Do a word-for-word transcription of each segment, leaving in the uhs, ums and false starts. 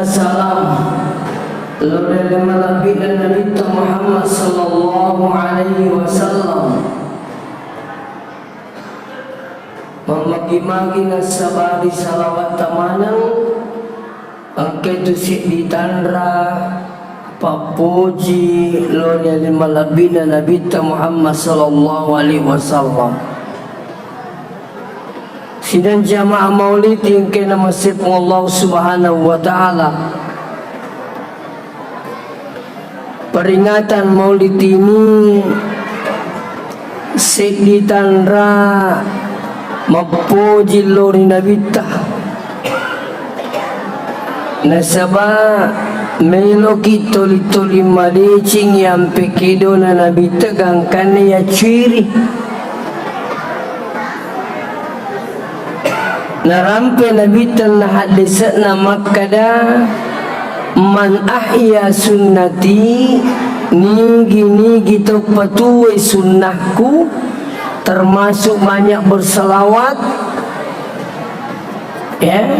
Salam lo ri ale malebbina Nabitta Muhammad sallallahu alaihi wasallam. Mammagi-magi nassabari salawatta maneng, engkaitu seddi tanra pappoji lo ri ale malebbina Nabitta Muhammad sallallahu alaihi wasallam. Sidang jamaah maulid engkae namaseppung Allah Subhanahu wa Ta'ala. Peringatan maulid ini seddi tanra mappoji lo ri Nabitta. Nasaba meloki toli-toli madeceng yampe kedona Nabitta gangkanna yaccuiri. Narampe Nabitta nahaddese'na makkada, "Man ahya sunnati, nigi-nigi to patuwoi sunnahku, termasuk banyak berselawat." Ya.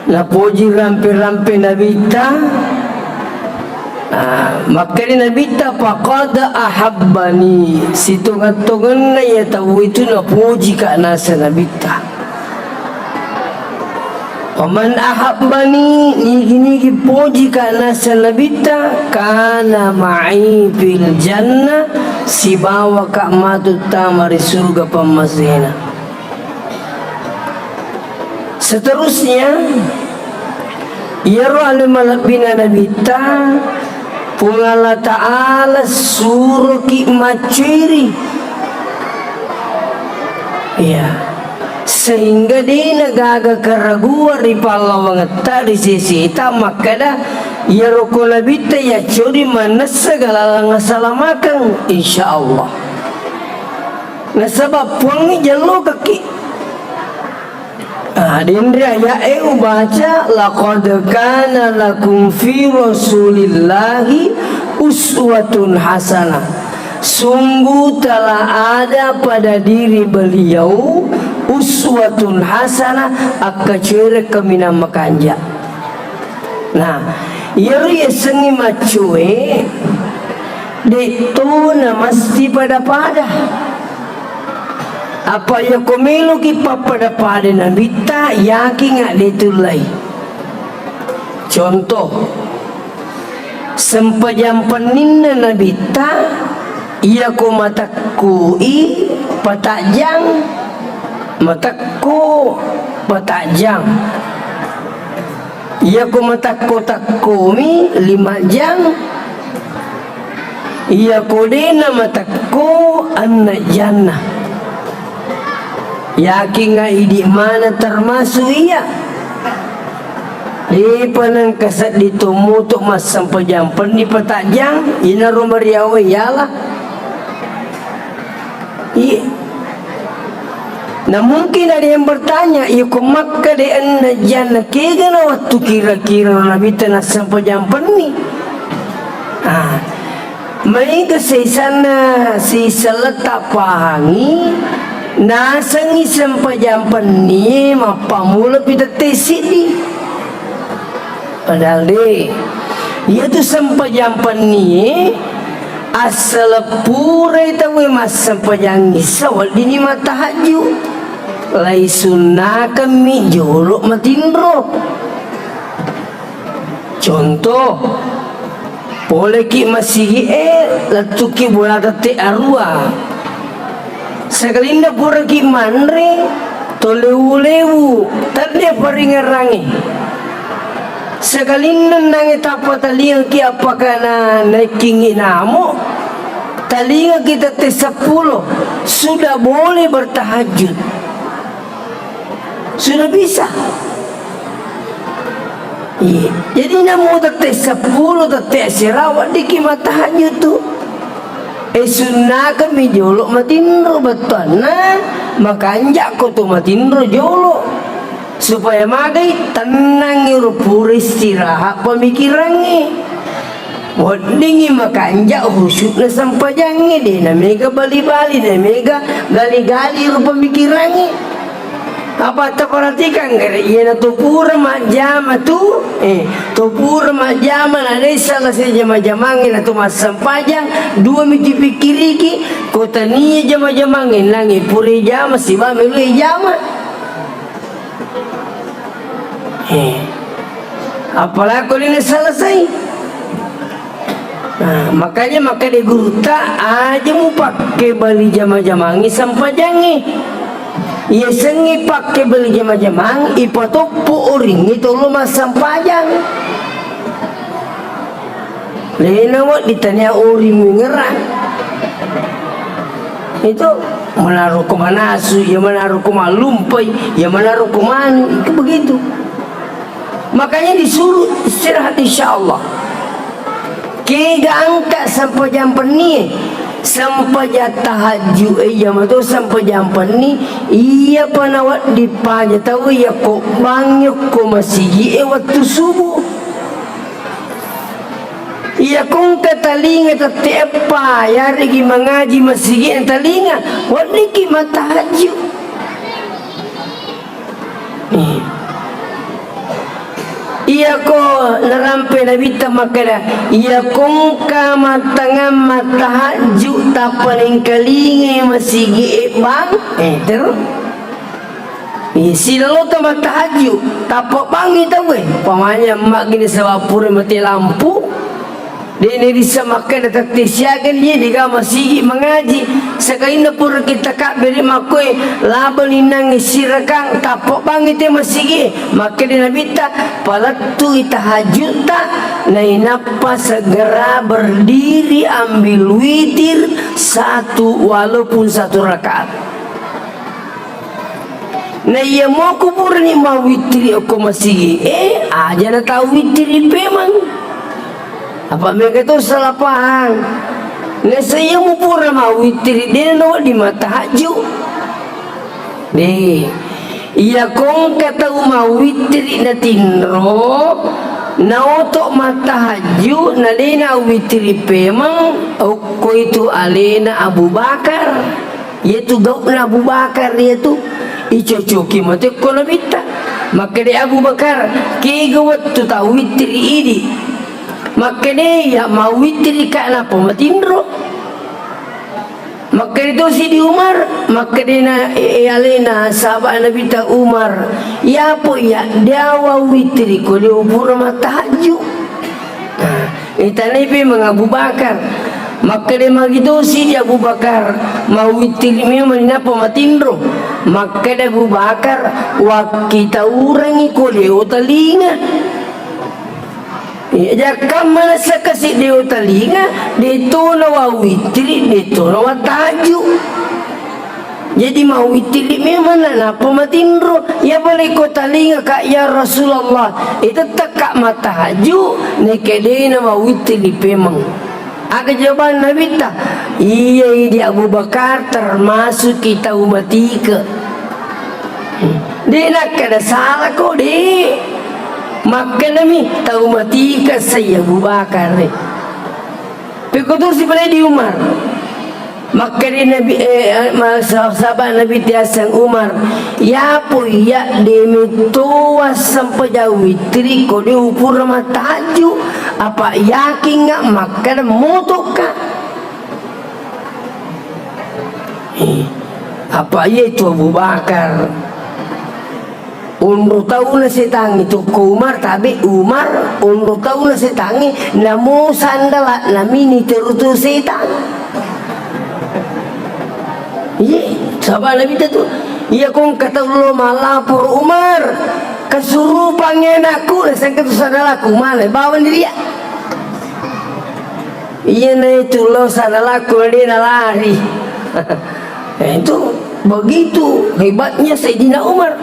Napoji rampe-rampe Nabitta. Ah, makkeda Nabitta, "Faqad ahabbani." Sitonga-tonganna iya tau itu napoji ka nasa Nabitta. "Wa man ahabbani," nigi-nigi poji ka nasa Nabitta, "kana ma'i fil jannah," sibawa ka matu tama ri surga pammasena. Seterusnya, iyaro ale malebbina Nabitta, Puang Allah Ta'ala suroki maccuiri. Iya. Sehingga de'na gaga keraguan ri pallawangetta, ri seseta, makkada, iyaro ko Nabitta yaccuri mannessa galalang asalamakeng, insya Allah. Nasaba Puangnge jallokekki. Ah, denre aya'e ubaca, "Laqad kana lakum fi Rasulillahi uswatun hasanah." Sungguh telah ada pada diri beliau uswatun hasanah, akkacoere kaminang makanja. Nah, iyaro yasengnge maccoe, de'to namasti pada-pada. Apa iyako meloki pappada-pada Nabitta, yakinga de tullai. Contoh, sempajang penninna Nabitta, iyako matekkoi patajang, matekko patajang. Iyako matekko-tekkomi lima jang, iyako de'na matekko enneng janna. Yakinga idi maneng termasuk iya. De'pa nengka seddi to moto massempajang penni patajang, inaro mariawe yala. Iya. Nah, mungkin ada yang bertanya, "Iko makkeda enneng janna, kegana wettu kira-kira Nabitta nassempajang penni?" Ah, maega seisanna, seisaletta pahangi, nasengngi sempajang penni mappammula pi tette siddi. Padahal de', iyatu sempajang pennie, assala purai tauwe massempajang issa weddinni mattahajju, laisunnakemmi jolo matinro. Contoh, poleki masigi'e, lettukki bola tette arua. Sekalinna puraki manre, to lewu-lewu, tennia paringerrangnge. Sekalinna nangnge tappa talingaki appakana naikkingngi namo, talingaki tette seppulo, sudah boleh bertahajud. Sudah bisa. Iya. Jadi namo tette seppulo, tette asera, weddikki mattahajud tu. Eh, sunnakemmi jolo matinro, bettuanna makanja'ko to matinro jolo. Supaya magai tennangngi ro pura istirahat pemikirangnge. Weddingngi makanja khusyukna sempajangnge, de' namega bali-bali, namega gali-gali ro pemikirangnge. Apa taperhatikan gare, iyana to pura majjama tu, eh, to pura majjama na desa selesai jama-jamangnge na to massempajang, dua mi tipikkiriki, ko tania jama-jamangnge nangi pura jama siba melu jama. Eh. Apalagi ko dena selesai. Nah, makanya makkeda gurutta, aja mupakke bali jama-jamangngi sempajangngi. Iyasengngi pakke bali jama-jamang, ipatoppo oringngi tolo massempajang. Lena wedding tania oring mengerang. Itu menaro ko manasu, ya menaro ko malumpai, ya menaro ko manu, itu begitu. Makanya disuruh istirahat, insya Allah. Kega angka sempajang penni, sempajang tahajud, eh, iya mato sempajang penni, iya pa nawedding paja tau iya ko bangngi ko masigi e wettu subuh. Iya kongka talinga tette eppa, yarigi mangaji masigi talinga, weddingki matahajud. Iya ko narampe Nabitta makkeda, iya kongka mattangang mattahajju tappa nengkalingai masigi ebbang, eh, terus. Iya, silolota mattahajju, tappa bangngi tauwe, pamanya maggini saba pura mati lampu. De'ni rissa makkeda tette siaga ni, dega masigi mangaji. Sakainna pura kita kabbere makkoe, laba ninangnge sirakang, tappa bangngi te masigi. Makkeda Nabitta, palettui tahajutta, nainappa segera berdiri ambil witir satu, walaupun satu rakaat. Na iya moko purani mawitiri okko masigi, eh, aja na tau witiri pemang. Apa mega to salah paham. Na saya mu pura mawitiri, de na di matahaju. De. Iya kongka tau mawitiri na tinro, na oto matahaju, na de na witiri pemang, okko itu alena Abu Bakar. Iyatu gau'na Abu Bakar iyatu, icocoki mate ko Nabitta. Makkeda Abu Bakar, kega wettu tau witiri idi? Makkeda iya, mawitiri ka nappa matinro. Makkeda tosi di Umar, makkedana, e, e, alena sahabat Nabitta Umar, iyapo iya, deawa witiri ko de upura matahaju. Nah, itanai pemeng Abu Bakar. Makkeda magi tosi di Abu Bakar, mawitiri memang nappa matinro. Makkeda Abu Bakar, wakkitaurangi ko de otalinga. Iya, jakkamma nasakasi de otalinga, de tona wawitiri, de tona watahaju. Jadi mawitiri memang na nappa matinro. Iya pale ko talinga ka, ya Rasulullah, itettekka matahaju, nekedena mawitiri pemeng. Aga jawaban Nabitta? Iya, idi Abu Bakar termasuk ki tau matike. De nakkeda salah ko, de. Makkedami tau matike sai Abu Bakar. Pekko tosi pale di Umar. Makkeda Nabi, eh, eh, ma-, sa-, sahabat Nabi tiaseng Umar, yapo iya de metto wassempajang witiri ko de upura matahaju, apa yakinga makkeda motokka. Eh, apa iya itu Abu Bakar. Onro tauna setangnge tokko Umar, tabe Umar, onro tauna setangnge, namo sandala namini terutu setang. Iye, saba Nabitta tu, iya kongka tau lo malapor Umar, kesurupangngi anakku, nasengka tu sandalaku, male, bawang diri ya. Iya na itu lo sandalaku, dia na lari. Eh, itu begitu hebatnya Sayyidina Umar.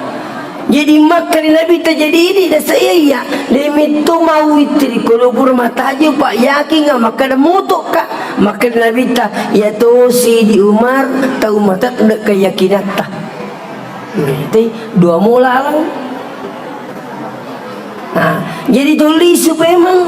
Jadi makkeda Nabitta jadi idi da saya iya. Demi to mawitiri ko lo pura matahaju, pak, yakin nggak makkeda motokka. Makkeda Nabitta, iya tosi di Umar tau matakde keyakinatta. Berarti dua mola lang. Nah, jadi tuli supaya mang.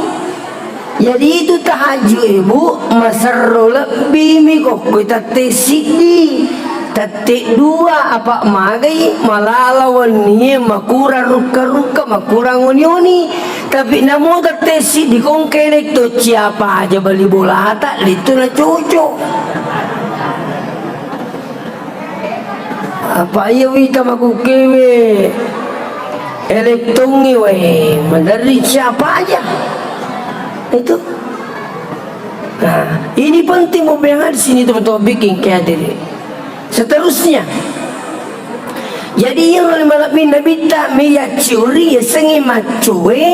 Jadi itu tahajud ibu maserro lebbi mi kokko tatte siddi. Tette dua apa magai malala wennie makurang rukka-rukka, makurang oni-oni. Tapi namo tette siddi kongkele to siapa aja bali bolata, itu na cocok. Apa iya wita makukewe elektongi wae, meneri siapa aja. Itu. Nah, ini penting mau bilang di sini teman-teman bikin kayak diri. Seterusnya. Jadi, iya oleh malabbi Nabitta, mi yaccuri, yasengi maccoe,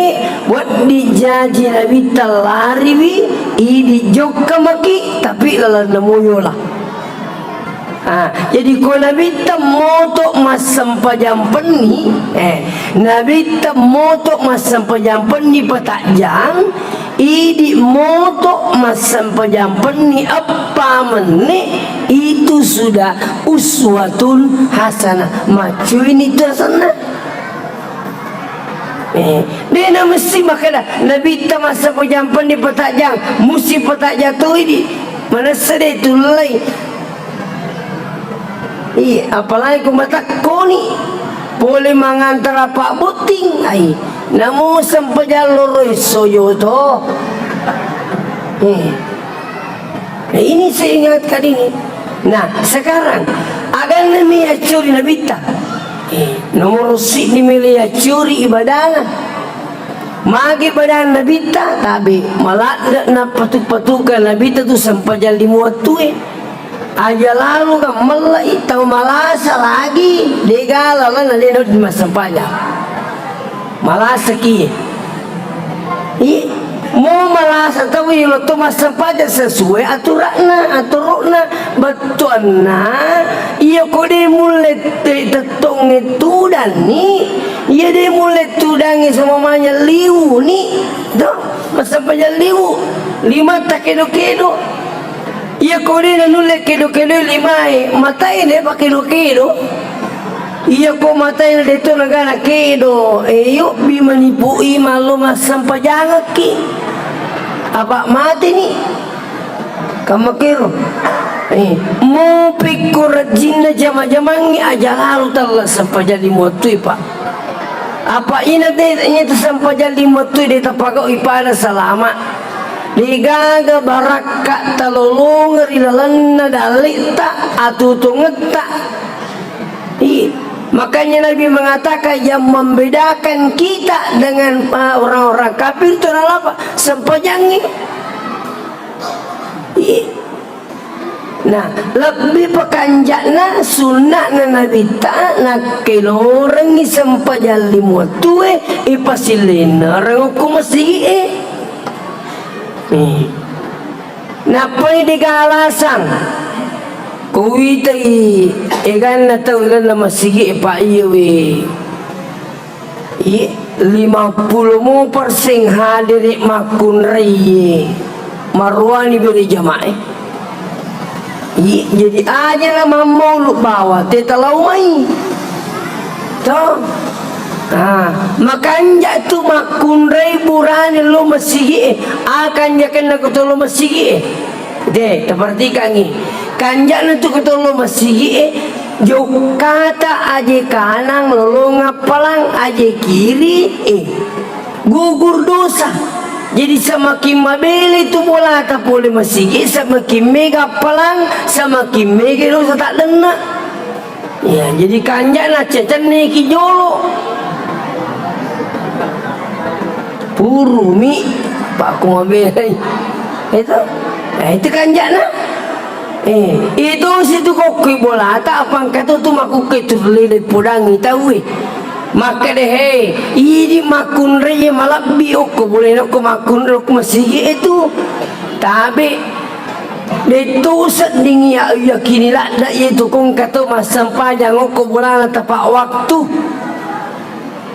wedding jaji Nabitta lariwi, idi jokka maki, tapi lalanna moyola. Ah, jadi ko Nabitta moto massempajang penni, eh, Nabitta moto massempajang penni patajang, idi moto massempajang penni eppa menne, itu sudah uswatun hasanah. Macuini itu hasanah. Eh, de na mesti makkeda, Nabitta massempajang penni patajang, musti patajang to idi. Manessa de tullai. Iya, apalagi ko matakkoni pole mangantara pabbotting, ai, namo sempajang loro esso jo to. Eh. Nah, ini saya ingatkan ini. Nah, sekarang, aganna mi accuri Nabitta. Eh, nomor siddi mele accuri ibadana. Magi badan Nabitta, tabe maladde na patu-patuka Nabitta tu sempajang lima wattue. Aja lalu kan mellai tau malasa lagi, dega lalanna de noddi massempajang. Malasaki. I, mo malasa tau ilo to massempajang sesuai aturanna, aturu'na, bettuanna, iya ko de mulle te-, tettongnge tudanni, iya de mulle tudangnge samamanya liuni, to, massempajang liu, limatta kedo-kedo. Iya ko de nanulle kedo-kedo limae, matai de pakedo-kedo. Iya ko matai de to nagana kedo, e, yobbi manipu i mallo massempajangekki. Apa mateni? Kammakero. Eh, mo pekko rajinna jama-jamangngi aja lalu talla sempajang lima wattui, Pak. Apa ina te, ina te sempajang lima wattui de tapagau ipada salama. Degaga barakka talolongeng ri lalenna dalle'ta, atutungetta. I, makanya Nabi mengatakan yang membedakan kita dengan, eh, orang-orang kafir itu adalah apa? Sempajangngi. I, Nah, lebbi pakanja'na sunna'na Nabitta nakkelorengngi sempajang lima wattue, ipasilennereng okko masigi'e. Nih. Nappai dega alasang, ko witai eganna tau lalenna masigi'e, Pak, iyewe. Iye, lima puluh mo persen hadere makkunraie, maruani bere jamae. Iye, jadi aja na mammaulu bawa te talau mai. To? Ah, makanja tu makkunrai burane lo masigi'e. Ah, kanjakenna ko to lo masigi'e. De, taperhatikangngi. Kanja'na tu ko to lo masigi'e, jokkata aje kanang lolong appalang, aje kiri, eh, gugur dosa. Jadi semakin mabele tu bolata pole masigi, semakin mega appalang, semakin mega dosa tak denna. Iya, jadi kanja'na cecenneki jolo. Purumi, Pak, ku mabelai. Itu, nah, itu kanja'na. Eh, itu situ kokkoi bolata, apa engka tu, tu makukke tu lele podangi tauwe. Makkeda, hei, idi makkunrai malabbi okko, boleh okko makkunrai okko masigi itu. Tabe, de tu sedding ya, yakini ladda iya tu kong kato massempajang okko bolana tepat waktu.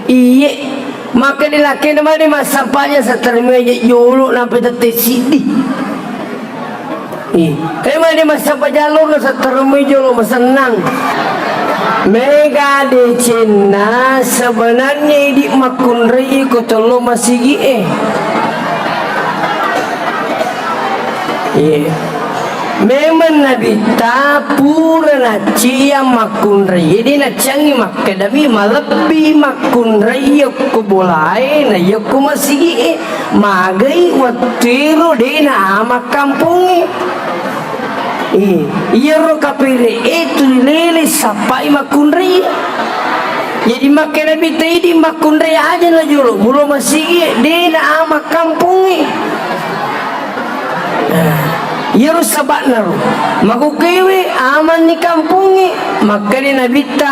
Iye, maka de lakena mani massempajang settermeja jolo nampa tette siddi. Iya. Tapi mani massempajang loro settermeja jolo masennang. Mega decenna sebenarnya idi makkunrai ko tollo masigi e. Iya. Memang Nabitta pura nacciang makkunrai, de nacciangi makkedami malebbi makkunrai yakko bolae na yakko masigi'e. Magai wettuero de na ama kampongnge. Eh, iyaro kapere'e tuli lele sappai makkunrai. Jadi makkeda Nabitta idi makkunrai aja na jolo, mulo masigi'e de na ama kampongnge. Nah, iyaro saba'na ro. Makkukkewe amanni kampongnge, makkeda Nabitta,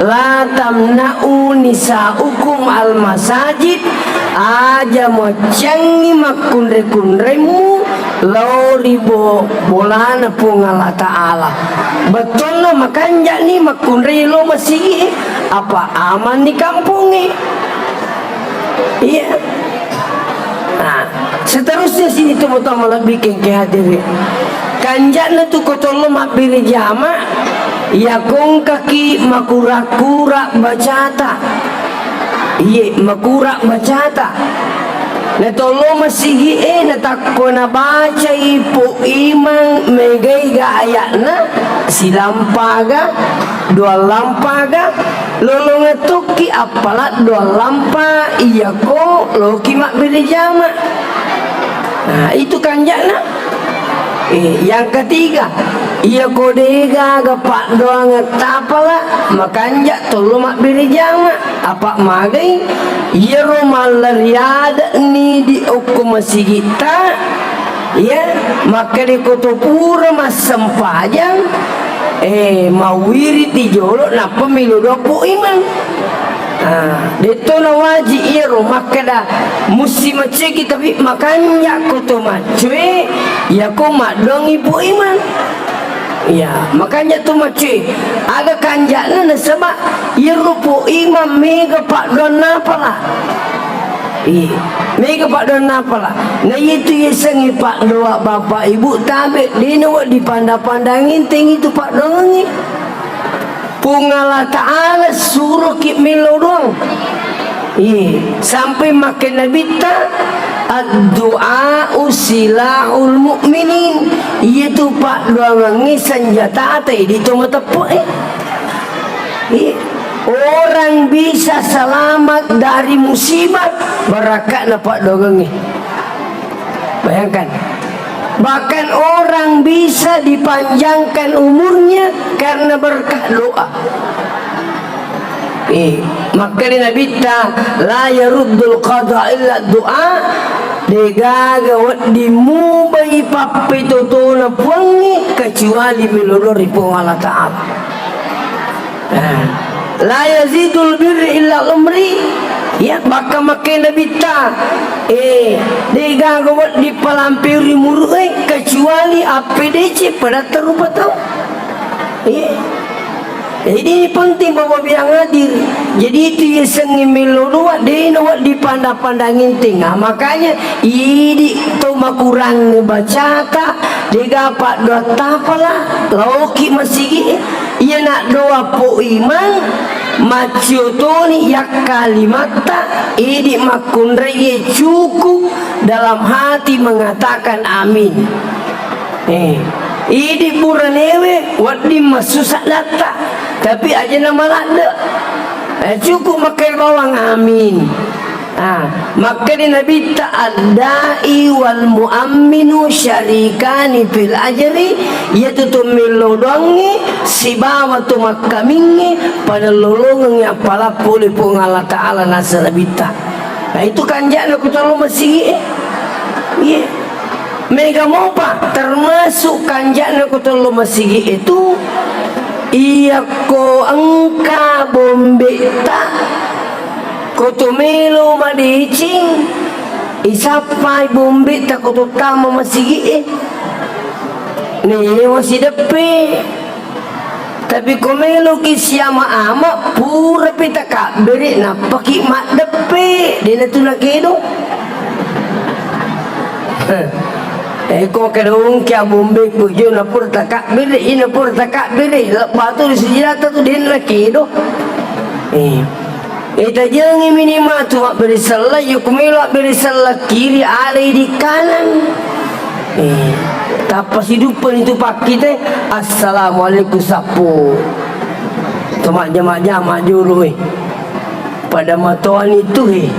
"La tamna'u nisa'ukum al-masajid," aja muacciangngi makkunrai-kunraimmu lao ri bo-, bolana Puang Allah Ta'ala. Bettuanna makanja'ni makkunrai lao masigi'e, apa amanni kampongnge. Iya. Nah, seterusnya sini tomatoa malebbi kengke hadiri. Kanja'na tu ko tollo mabbere jama, iya kongkaki makura-kura bacata. Iye, makura bacata. Na tollo masigi'e na takko nabacai po imang megai ga aya'na, silampaga, dua lampaga, lolongeng tokki appala dua lampa iyako loki mabbere jama. Nah, itu kanja'na. Eh, yang ketiga, iyako degaga paddoangeng tapala, makanja tollo mabbere jama. Apa magai, iyaro mallari ade'ni di okko masigitta, iya, makkeda ko to pura massempajang, eh, mawwiriti jolo, nappa melo doa po imang. Ah, detto nawaji iyaro makkeda musti maccoeki, tapi makanja ko to maccoe, iyako maddoangi po imang. Iya, makanja to maccoe. Aga kanja'na nasaba iyaro po imang mega paddoanna pala. Iya, mega paddoanna pala. Na iyatu yasengnge paddoa Bapak Ibu tabe, dena wedding panda-pandangeng tengngi tu paddoangengnge. Puang Allah Ta'ala suroki mello doang. Iya, sampai makkeda Nabitta, "Addu'a silahul mu'minin." Iyatu paddoangengnge senjata tei di to mateppe'e. Iya. Orang bisa selamat dari musibah, barakka'na paddoangengnge. Bayangkan, bahkan orang bisa dipanjangkan umurnya karena berkah doa. Eh, makkeda Nabitta, "La yaruddul qada illa doa." Degaga wedding mubai pappetotona Puangnge kecuali melo doa ri Puang Allah Ta'ala. Eh, la yazidul birri illa umri. Ya, bakka makkeda Nabitta, eh, degaga wedding palamperi muru'e kecuali appedece padatta rupa tau. Eh. Jadi ini penting Bapak Biang hadir. Jadi itu yasengnge melo doa, dena wedding panda-pandangeng tengnga. Makanya idi to makurang bacata, dega paddoa tapala, laoki masigi. Iyana doa po imang, maccio toni yakkalimatta, idi makkunrai cukup dalam hati mengatakan amin. Eh, idi buranewe wedding massusa datta, tapi aja na maladde. Eh, cukup makkeda bawang amin. Ah, makkeda Nabitta, "Ad-da'i wal mu'amminu syarikani fil ajri." Iyatu to mello doangnge sibawa to makkamingnge pada lolongengngi appala pole Puang Allah Ta'ala naseng Nabitta. Nah, itu kanja'na ku tollo masigi e. Iya. Mega mopa, termasuk kanja'na ko tollo masigi itu, iyakko engka bombetta, ko to melo madeceng, isappai bombetta ko to tama masigi e. Newa sideppe. Tapi ko meloki siama-ama, purapi takabbere, nappaki maddeppe, dena tu nakedo. Eh, ko kedongki abombe ko jo, napura takabbere, ina pura takabbere, lebbatu di sijata tu dena nakedo. Eh. Itajengi mini matu mabbere sella, yako melo mabbere sella kiri, alai di kanan. Eh, Tappa siduppani tu pakkite, "Assalamualaikum sappo." To majjama-jama jolo, eh. Pada matoani tu, eh.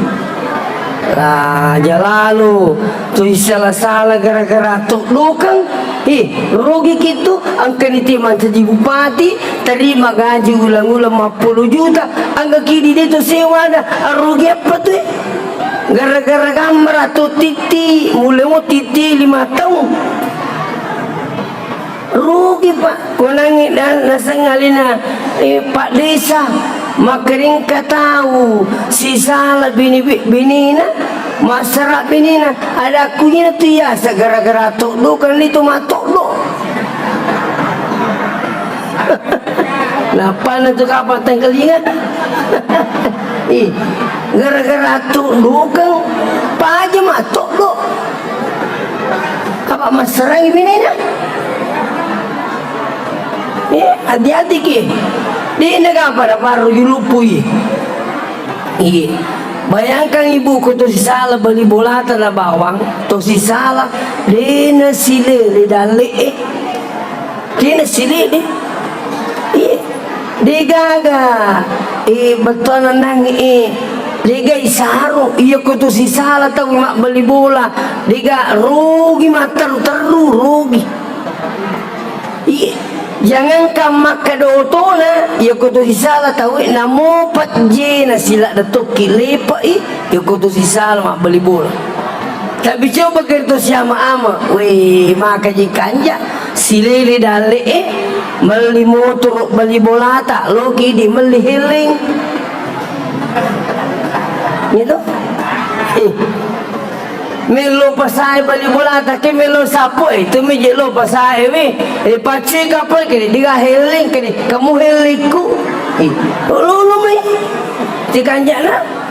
Raja lalo, to sisala-sala gara-gara toddokang. Eh, rogiki tu, engkani te mancaji bupati, terima gaji ulang-ulang mappolo juta, anggaki di de to sewada, arugi apa tu, eh? Gara-gara gammara to titti, mulai mo titti lima tahun. Rugi, Pak. Konangi dan naseng alina, eh, Pak Desa, maka engka tau sisala bini, binina, massara binina, ada kunyina tu ya, gara-gara toddo kan itu matoddo. Napana tu kapang tengkalinga. Ih, gara-gara toddo kan paja matoddo. Apa massarangi binena? Eh, hati-hati ki. Dena gapa da parru julupui. Iya. Bayangkan ibu ko to sisala bali bolata na bawang, to sisala dena silele dalle, eh. Dena silele. Iya. Degaga, eh, bettuanna nang, eh, dega isaru, iya ko tu sisala tau mabbali bola, dega rugi matteru-teru, rugi. Iya, jangankan makkeda otona, iya ko tu sisala tau, eh, namo pajjena siladda tokki lepa, eh, iya ko tu sisala mabbali bola. Tapi coba ke to siama-ama, weh, maka je kanja, silele dalle, eh, melli motoro bali bolata, loki di melli helling. Gitu? Eh. Melo pasae bali bolata, ke melo sapo, eh, tu mi je lo pasae, weh. Eh, pacui kapal kene, diga helling kene, kamu hellingku. Eh, lolo mai. Tikanjana.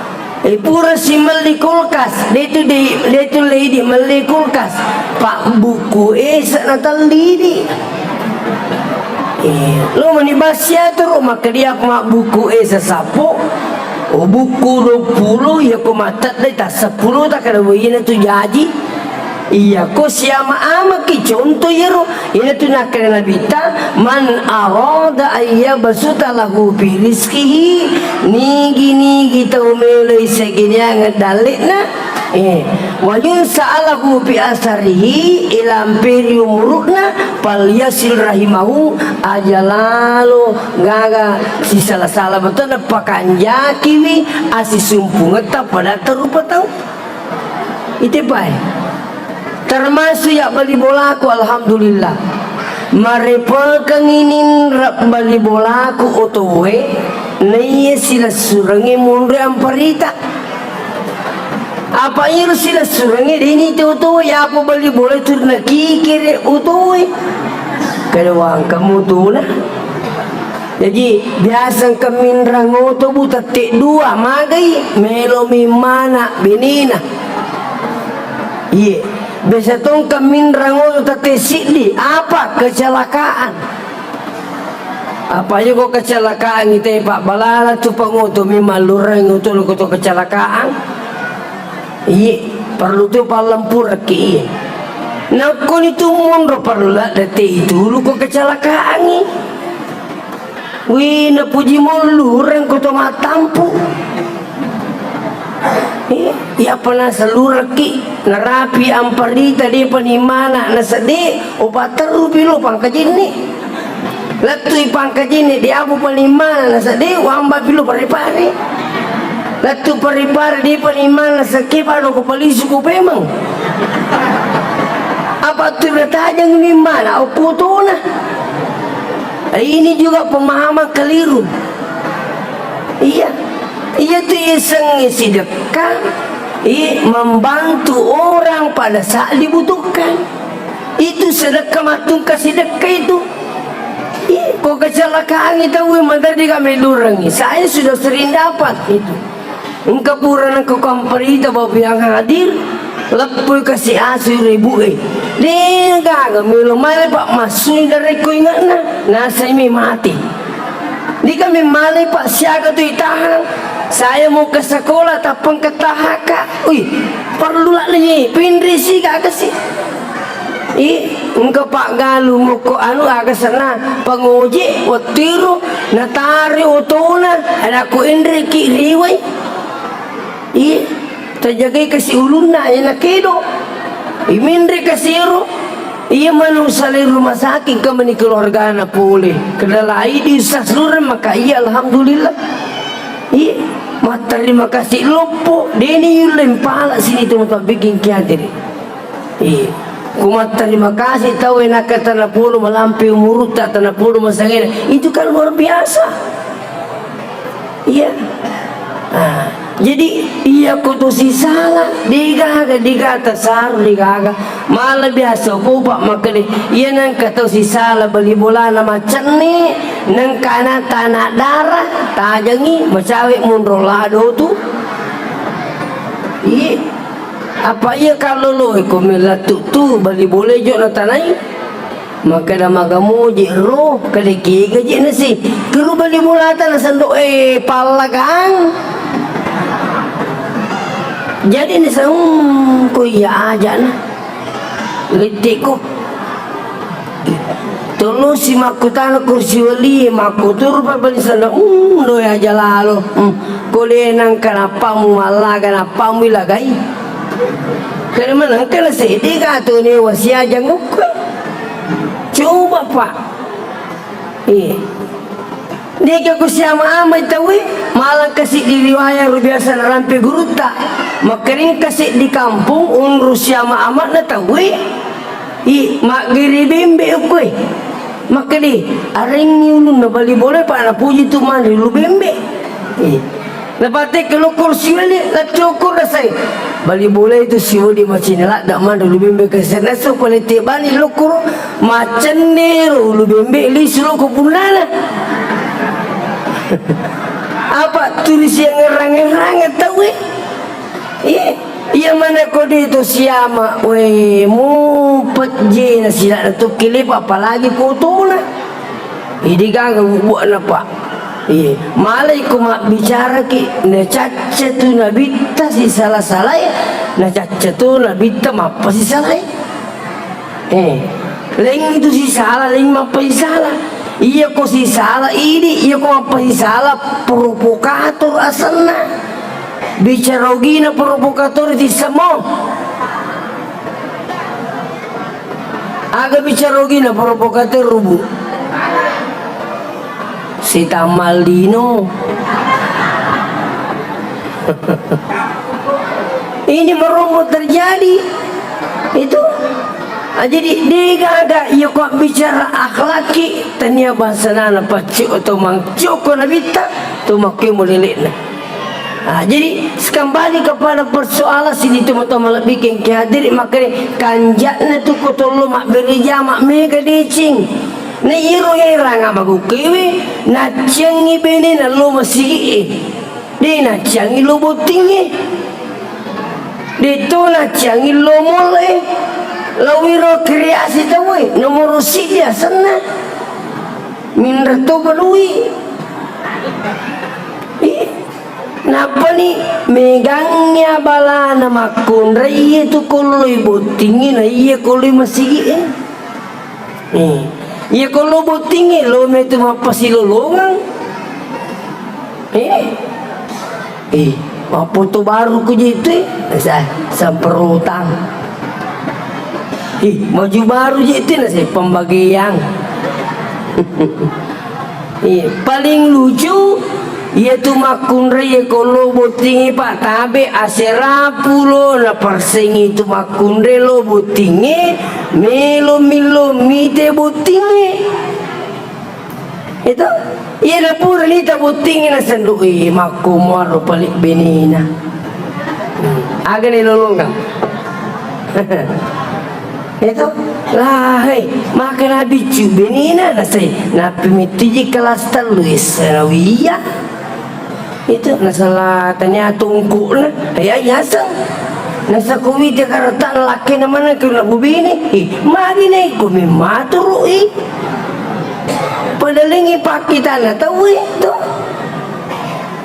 Eh, pura si melli kulkas, de tu de, de tu lei di melli kulkas. Pak buku esa na telli di. Eh, lo mani basya tu ro maka dia ma buku esa sapo. Oh, buku dua puluh ya ko matedde ta sepuluh ta kada wayena tu jaji. Iya, ko siama-amaki contoh iyaro, iyanatu nakkeda Nabitta, "Man arada ayyabsuta lahu fi rizqihi," nigi-nigi tau meloi seginiang dalle'na, eh, "wa yunsa'a lahu fi asarihi," ilamperi umuru'na, "falyasil rahimahu," aja lalo gaga sisala-sala bettuanna pakanjakiwi asisumpungetta pada terrupa tau. Itepai. Termasuk ya bali bolaku, alhamdulillah. Marepekengngi ninra bali bolaku otoe, naiya silessurengngi monro amparita. Apa iyaro silessurengngi deni te otoe, apa bali bola turna kikire otoe. Kada wangkamu tuna. Jaji, biasa engka minrang oto, Bu, tette dua, magai, melomi mana benena. Iye, biasa to engka minrang oto tette siddi, apa? Kecelakaan. Apa iya ko kecelakaan ite, Pak? Balala tu pangoto mi mallureng oto lo ko to kecelakaan. Iye, perlu tu pallempuraki, iye. Nakkoni tu monro perlu ladde te itu lu ko kecelakaangi. Wih, napuji mollureng ko to mattampu. Eh, iya pa nasellurekki, narapi amparita, depa ni mana nasedde, opa terru pi lo pangkajinni. Lettui pangkajinni, diabu pa ni mana nasedde, wamba pi lo pare-pare. Lettu pare-pare, depa ni mana nasekke, pado ko palisu ko pemeng. Apa tu natajang ni mana, okko tona. Ini juga pemahaman keliru. Iya. Iya tu isengnge sidekka, i membantu orang pada saat dibutuhkan. Itu sedekah, mattungka sidekka itu. Iya, ko kecelakaan itu, wih, mata dia kami lurangi. Saya sudah sering dapat itu. Engka pura nengka komparita, Bapak yang hadir, leppui kasi asu ribu e. Dega gaga melo male, Pak, masui dari ko ingatna, nasai mi mati. Di kami male, Pak, siaga tu itahan. Saya mau ke sekolah, tapang ke tahaka. Ui, perlu lah ni, pinri si gaga si. I, engka paggalung okko anu aga senna, pangoje, wettiru, natari otona, ada ko enreki riwai. Iya, tajagai kasi ulunna, iya nakedo. Imenre kasi ero, iya manu salai rumah sakit, engka mani keluargana pole. Kedala idi usah seluruh, maka iya, alhamdulillah. Iya, matterima kasih loppo, deni yulle mpala sini tu mata bikin kiadere. Iya. Ku matterima kasih tau enakka tanapodo malampe umurutta, tanapodo masangena. Itu kan luar biasa. Iya. Ah, jadi iya ko tu sisala, degaga, degaga tasaru, degaga. Mala biasa ko pak makkeda, iya nengka tau sisala bali bolana macenni, nengka ana tana dara, tajangi, macawe munro lado tu. Iya. Apa iya kalloloe ko mellattu tu bali bole jo natanai? Makkeda magamoje ro, kede kega je nasi. Keru bali bolata nasendo e pallagang. Jadi nasa, hmm, ko iya aja na. Lettiku. Tolosi makkutana kursi wali, makkuturu pa bali sana, um, doi aja lalo. Hmm. Ko de nangka nappamu mallaga, nappamu ilagai. Kare manengka na sedde ka tu ne wasiaja ngukkue. Coba, Pak. Iya. Deka ku siama-amai tauwe, malang kasi di riwayat ro biasa narampe gurutta. Makkaring kasi di kampung, unru siama-amana tauwe. I, maggere bembe ukkue. Makkede, arengngi ulunna bali bole, pa napuji tu manre ulu bembe. Eh. Napatekke lokkoro siwali, laccokkoro nasai. Bali bole itu siwali macine ladda manre ulu bembe, kesenna so ko lette bali lokkoro, macenne ro ulu bembe, lisu loko punnana. Apa tuli siangngerang-ngerang tauwe? Iya, iya mana ko de to siama, we, mu pejjena sila'na tu kelepa, apalagi kotona. Idi gaga bubu'na, Pak. Iya, malai ko mabbicaraki, nacacca tu nabitta sisala-salai, nacacca tu nabitta mappasisalae. Eh, leng itu sisala, leng mappasisala. Iya ko sisala idi, iya ko mappasisala provokator asenna. Bicara ogina provokator tissemo. Aga bicara ogina provokator rubu. Sitamal dino. Ini merombok terjadi. Itu. Ah, jadi, degaga, iya ko bicara akhlaki, tania bahasa nana paccio atau mangcio ko nabitta, to makkemo lelekna. Ah, jadi, sekembali kepada persoalan sini, teman-teman, lebih keng hadiri, makanya kanjakna tu ko tollo mabbere jama mega deceng. Na iro eranga magukkewe, nacciangi bene nallo masigi e. De nacciangi lo bottingnge. De to nacciangi lo mall e. Lawiro kreasi tauwe, nomoro siji asenna. Minra to balui. Ih, nappani megangngi abalana makkunrai iya tu kolloi bottingnge na iya kolloi masigi e. Eh, iya ko lo bottingnge, lo metu mappasilolongeng. Eh, eh, mappoto baru ku je itu, eh. Sa-, samperotang. Eh, maju baru je itu, nasi pembagian. Iya, paling lucu, iya tu makkunrai iya ko lo bottingngi, Pak, tabe asera pulo na persengi tu makkunrai lo bottingngi, melo millo mite bottingngi. Itu, iya na pura nita bottingngi na sendu, ih, makko muaro palik benina. Hmm, aga ni lolongeng. Itu, lah, hei, maka na biccu benina, nasai, napi mitiji kelas tellu S sanawiyah. Itu, nasala tania tungkukna, ya, yaseng. Nasa kuwi Jakarta lakkena mana ke nak bubini. Ih, magi nih, kumi maturu, ih. Padalengi pakitana tau itu.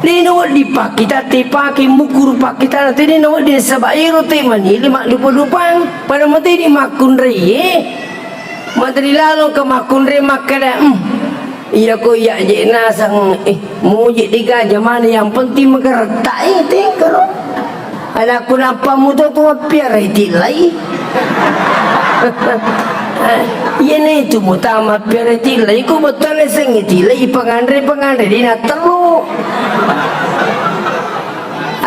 Tena wedding pakkita, te pake mukuru pakkitana, tena wedding nasaba ero te manile maddupa-dupang. Pada mateni makkunraie. Materi lalo ke makkunrai makkeda, "Hmm, iya ko iya je nasang, eh, muji diga jamane yang penting magaretta e tengkero." Anakku nappa muto tu mappiara itillai. Iyana itu mutama mappiara itillai, ko bettana sengngi tillai panganre, panganre dina tellu.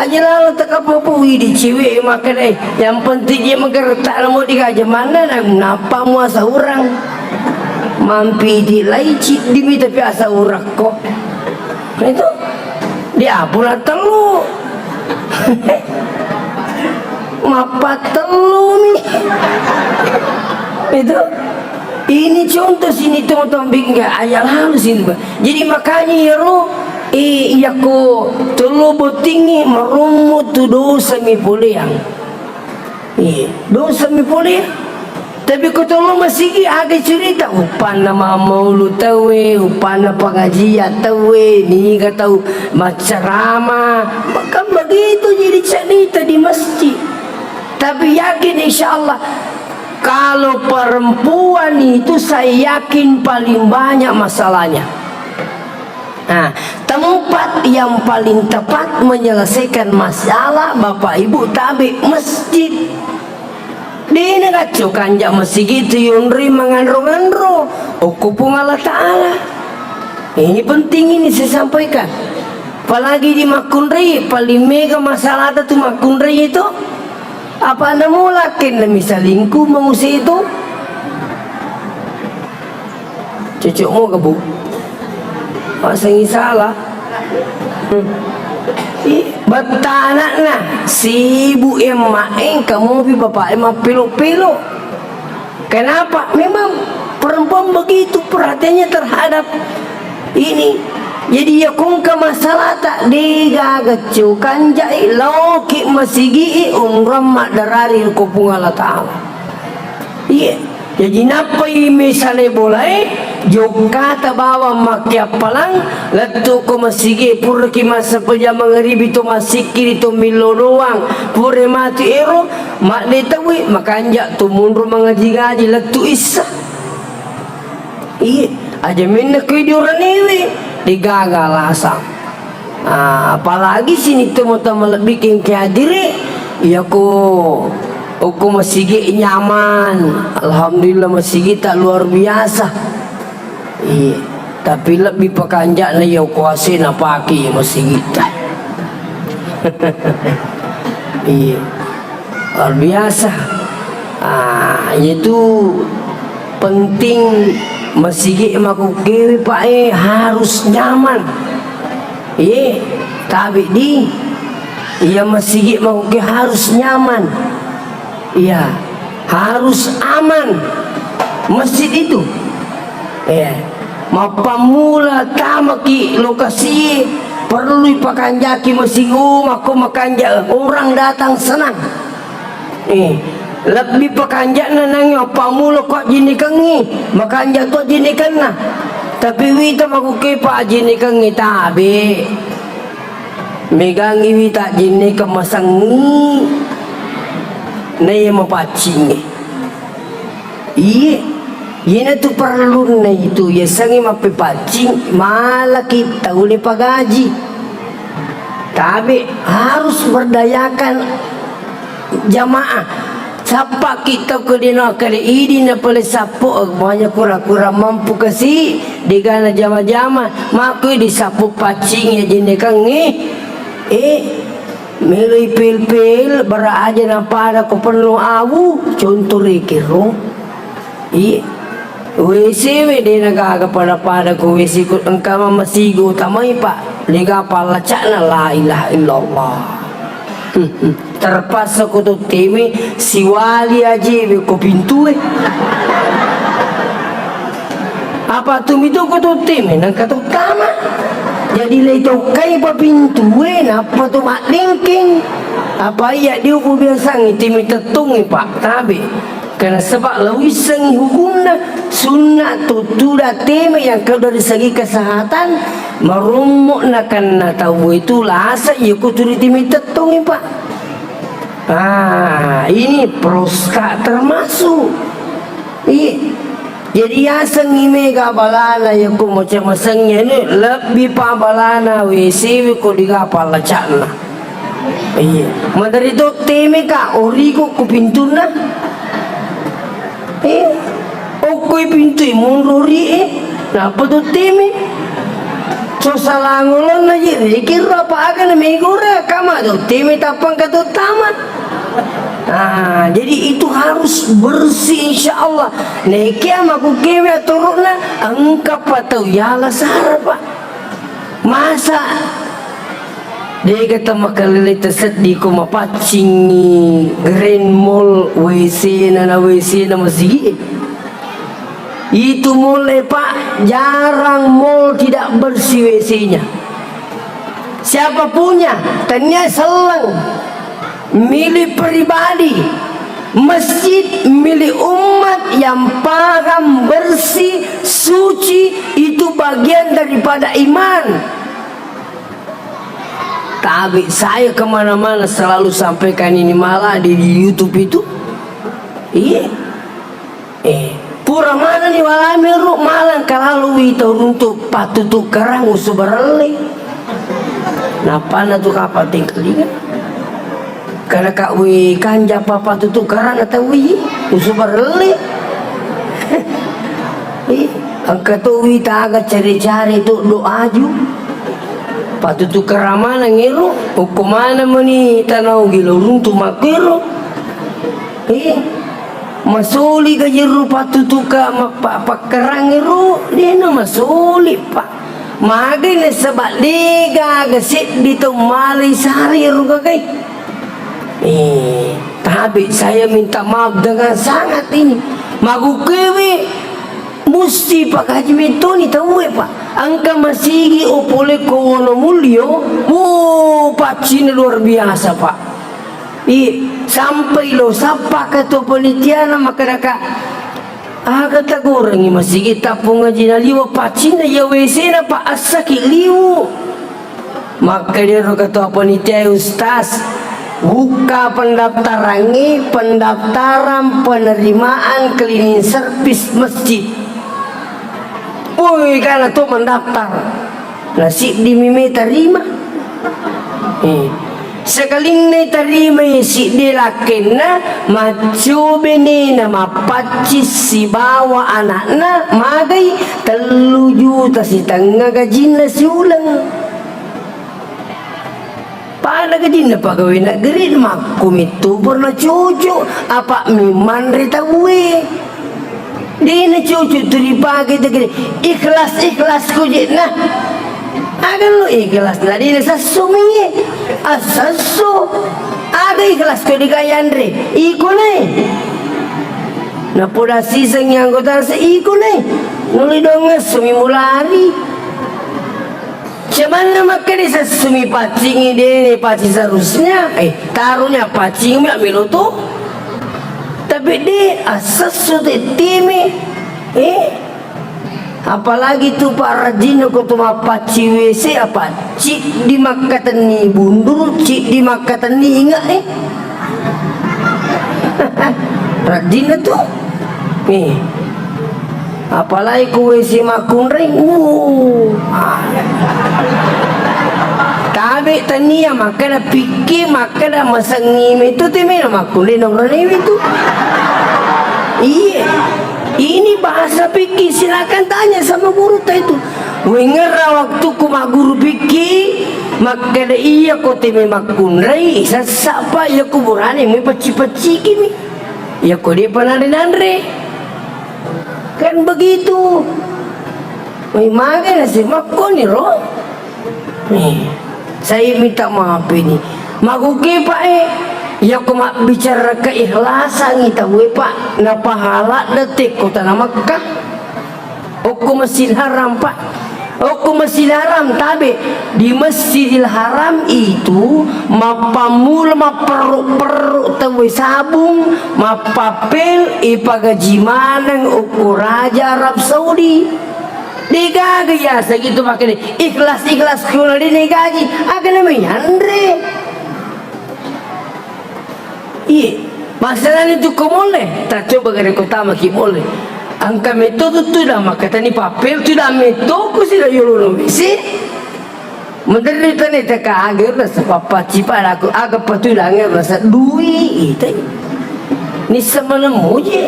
Aja lalo takapopoi di ciwe makkeda, eh, yang penting je magaretta namo diga jamanna, na-, nappa muasa urang. Mampi itillai ciddimi tapi asa urakko. Itu dia pura tellu. Mappatellumi. Itu. Ini contoh sini, teman-teman, bikin gak ayat lalu sini, Pak. Jadi makanya ya, Ro, eh, iya ko tellu bottingi marummu tu dosa mi poleang. Iya, dosa mi pole. Tapi ko tollo masigi, aga cerita, uppanna mammaulu tauwe, uppanna pengajian tauwe, niga tau maccarama. Maka begitu jadi cerita di masjid. Tapi yakin, insya Allah, kalau perempuan itu saya yakin paling banyak masalahnya. Nah, tempat yang paling tepat menyelesaikan masalah Bapak Ibu tabe masjid. Dena gacco kanja masigi tu yonri manganro-nganro, okko Puang Allah Ta'ala. Ini penting ini saya sampaikan. Apalagi di makkunrai, paling mega masalah tu makkunrai itu. Apa anda mau lakin demi selingkuh mau itu? Cocok mau ke, Bu? Masangi salah. Hmm. Ih, betta anakna, sibuk emma, engka mopi bapak emma pelo-pelo. Kenapa? Memang perempuan begitu perhatiannya terhadap ini. Jadi ya kongka masalah tak degaga cokanja, eh, loki masigi, eh, umrah madarari ko Puang Allah Ta'ala. Iya. Jaji nappai misale bolae, jokkata bawang makkiappalang, lettu ko masigi, puraki massempajang mangaribi to massikkiri to millo doang, pura matu ero, madde tauwe, makanja to munro mangaji-ngaji lettu issa. Iya, aja menna ko idi oranewe, degaga alasang. Ah, apalagi sini tau-tau malebbi kengke hadiri, iya ko, okko masigi nyaman. Alhamdulillah, masigi tak luar biasa. Iya, tapi lebbi pakanja'na iya ko A C napake iya masigi ta. Iya. Luar biasa. Ah, yaitu penting masigi makukewe, Pak, eh, harus nyaman. Iye, tabe di, iya masigi makuke harus nyaman. Iya, harus aman masjid itu. Iya. Mappammula tamaki lokasi, perlu ipakanjaki masigi, oh, makko makanja, orang datang senang. Eh, lebbi pakanja'na nangnge mappammula ko ajinnikengngi, makanja to ajinnikenna. Tapi wita makuke pa ajinnikengngi tabe. Megangngi wita ajinnikeng masengngi. Naiya mapaccingngi. Iye, iyanatu parellunna itu, yasengnge mappepaccing, malaki tau le pagaji. Tabe harus berdayakan jamaah. Sappaki tau ke dino kali idi na pale sappo, banyak kura-kura mampu kasi, degana jama-jama, mako di sappo paccing ya jendekangnge. Eh, Meloi pel-pel, bara aja napada ko penno awu, contoh rekero. Iye. W C we de na gaga pada-pada ko W C ko engka mamasigo tamai, Pak. Lega pallacakna la ilaha illallah. Hmm, hmm. Terpaksa ko to teme siwali aje we ko pintue. Apa tu mitu ko tutti, menang ka tuttama. Jadi lei tokkai pa pintue, nappa tu maddengkeng. Apa iya diupu biasang, timi tettungi, Pak, tabe. Karena sebab lo wissengi hukumna, sunna tuttuda teme yang kau dari segi kesehatan, marommo nakanna tau itu lasa iya ko turi timi tettongi, Pak. Ah, ini prostat termasuk. Iya. Jadi yasengi mega balana yako maca masengi ini lebih pa balana W C ko digapa lacakna. Iya. Madari to teme ka oriku ku pintunna. Eh, okkoi pintui monro ri e. Napa to teme? So salangolonna je rekirro apa aga na megora kama to teme tappang ka to tama. Ah, jadi itu harus bersih insya Allah. Nekia maku kewe atorokna engka patau yala sara, Pak. Masa dega tamakalele taseddi ko mapaccingi Grand Mall W C na, na W C na masigi. Itu mall e, Pak, jarang mall tidak bersih W C-nya. Siapa punya? Tania selleng. Milik pribadi. Masjid milik umat yang paham bersih, suci, itu bagian daripada iman. Tapi saya kemana-mana selalu sampaikan ini malah di, di YouTube itu. Iya. Eh, pura manenni walami ro malang kalalu wita runtu patutu kerang usu barelle. Napana tu kapal tengkelinga. Kada ka wi kanja papa tutu karana tau wi usu barelle. Ih, engka to wi taga care-care to do aju. Patutu karamana ngero, okko mana meni tanau gilo runtu makkero. Ih, masoli ga jeru patutuka mappa-, pakkarang ero, dena masoli, Pak. Magai nasaba degaga seddi tau malai sari ero gagai. Eh, tapi saya minta maaf dengan sangat ini. Magukewe musti pakaji metoni tauwe, Pak. Engka masigi o pole ko Wonomulyo, wuh, paccina luar biasa, Pak. I, sampai lo sappa ketua panitiana makkedaka, aga tagorengi masigi tappung aji naliwa paccinna iya W C na pa assaki liwu. Makkedero ketua panitia, Ustaz, buka pendaftarangnge, pendaftaran penerimaan cleaning service masjid. Woi, kana to mendaftar. Na siddimi me tarima. Eh. Sekalinna tarimai siddi lakkenna, maccobe nena mappacci sibawa anakna, magai tellu juta sitengnga gajinna siuleng. Pada gajinna pagawe negeri makku mittu pernah cucu apa mimanre tauwe. Dena cucu tu dipake tegere ikhlas, ikhlas ko jena. Aga lo ikhlas na dena sessu mi. Asessu. Aga ikhlas ko digayanre. Iko ne. Napoda siseng anggota se iko ne. Nuli dong sumi mulari. Cumanna makkeda sessumi paccingi dene pacci seharusnya, eh, taruhnya paccingi melo tu. Tapi de assessu tettimi, eh, apalagi tu Pak rajinna ko tu mappacci W C apa, ciddi makkatenni bundur, ciddi makkatenni inge, eh. Rajinna tu. Eh. Apalagi ku W C makkunrai, wuh. Ah. Tabe tania makkeda pikki, makkeda masengi metu te mena makkunrai nonroni metu. Iya. Ini bahasa pikki, silakan tanya sama guru ta itu. Wengerra waktuku magguru pikki, makkeda iya ko te me makkunrai, sessa pa iya kuburane me pacci-pacciki mi. Iya ko de pa nanre-nanre. Kan begitu. Mai mage nasi makkoni ro. Nih, saya minta maaf ini. Maguke, Pak, eh. Iya ko mabbicara keikhlasan ita we, Pak. Napahala detik kota na Makkah. Okko Masjid Haram, Pak. Okko Masjidil Haram, tabe. Di Masjidil Haram itu mappammula mapperru-perru tauwe sabung, mappappel, ipagaji maneng okko raja Arab Saudi. Degaga yaseng itu makkeda ikhlas-ikhlas kuna de negaji, aga namanya anre. Iye, masalahnya tu ko mole, ta coba gare ko tamaki mole. Engka metto tu tudang makkatani pappel tudang metto ku sila yolo no bisi. Menderri tane teka aga rasa papacci padaku aga patudang rasa dui itai. Nissa manemu je.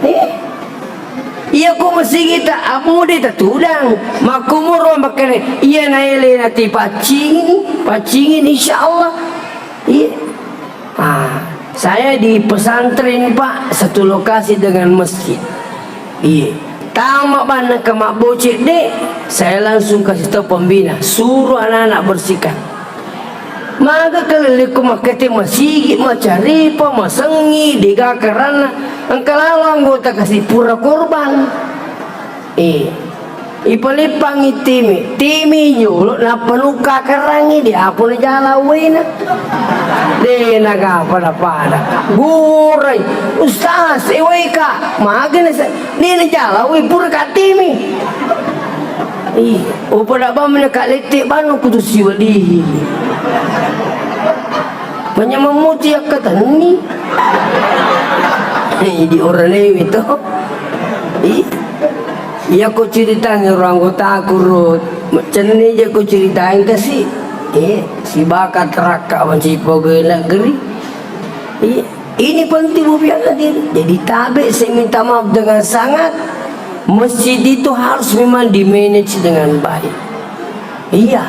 Eh? Iya ko masigitta, amude tatudang. Makkumuro makkeda, iya naelena ti paccingi, paccingi, insya Allah. Iya. Ah, saya di pesantren, Pak, satu lokasi dengan masjid. Iya. Tama banna ke mabbocek, Dek, saya langsung kasih tahu pembina, suruh anak-anak bersihkan. Maga kalellekku makkete masigi, macaripa, masengi, dega karanna. Engka lalo anggota kasi pura korban. Eh, ipalippangi timi, timi jolo, nappa nukka karangi, diapo najala uwaina. De nagapa napada. Gurai, Ustaz, ewai ka, maga nasa, de najala uwai pura ka timi. Ih, oh, pada bang mena ka lette bano kutu siwalihi. Panyamang muti yakkatenni. Eh, di oralewe to. Ih, iya ko ceritangi orang anggota aku ro. Cenni je ko ceritain kasi. Eh, si bakat rakka manci pogoi negeri. Ih, ini penting, Bu, biar hadir. Jadi tabe, saya minta maaf dengan sangat. Masjid itu harus memang di-manage dengan baik. Iya.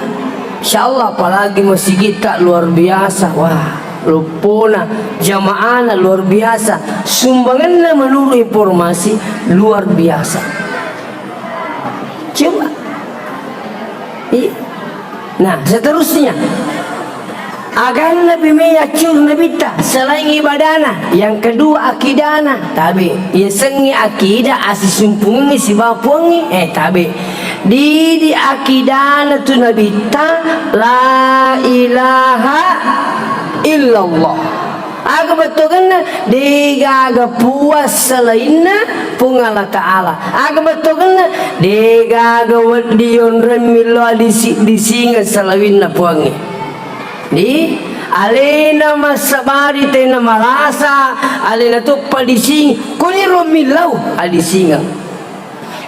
Insya Allah, apalagi masjid kita luar biasa. Wah, loppona, jamaahna luar biasa. Sumbanganna menurut informasi luar biasa. Coba. Iya. Nah, seterusnya. Aganna pi me yaccuru Nabitta, selain ibadana, yang kedua akidana, tabe. Yasengnge akida asisumpungengngi sibawa Puangnge, eh, tabe. Didi akidana tu Nabitta, la ilaha illallah. Aga bettuanna, degaga puang selainna Puang Allah Ta'ala. Aga bettuanna, degaga wedding yonreng millau disi-, disingeng selainna Puangnge. Di alena massabari tena malasa, alena toppa dising-, koniro millau adisingeng.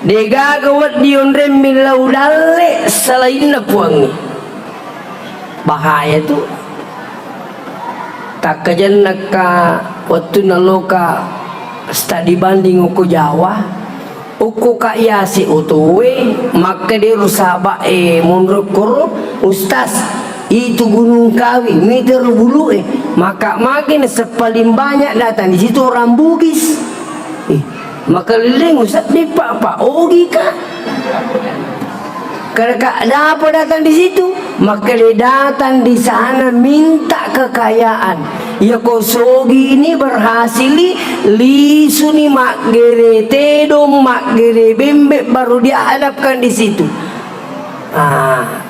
Degaga wedding yonreng millau dalle selainna Puangnge. Bahaya tu. Takkajennakka wettunna loka study banding okko Jawa, okko ka yase otoe, makkeda ero saba e monro koro, Ustaz, itu Gunung Kawi, mitero bulu e, maka mage naseng paling banyak datang di situ orang Bugis. Eh, makalelleng Ustaz, deppa pa ogi ka. Kada ka, ada apa datang di situ? Makkeda datang di sana minta kekayaan. Iya ko sogi ini berhasili, lisuni maggere tedong, maggere bembe, baru dihadapkan di situ. Ah,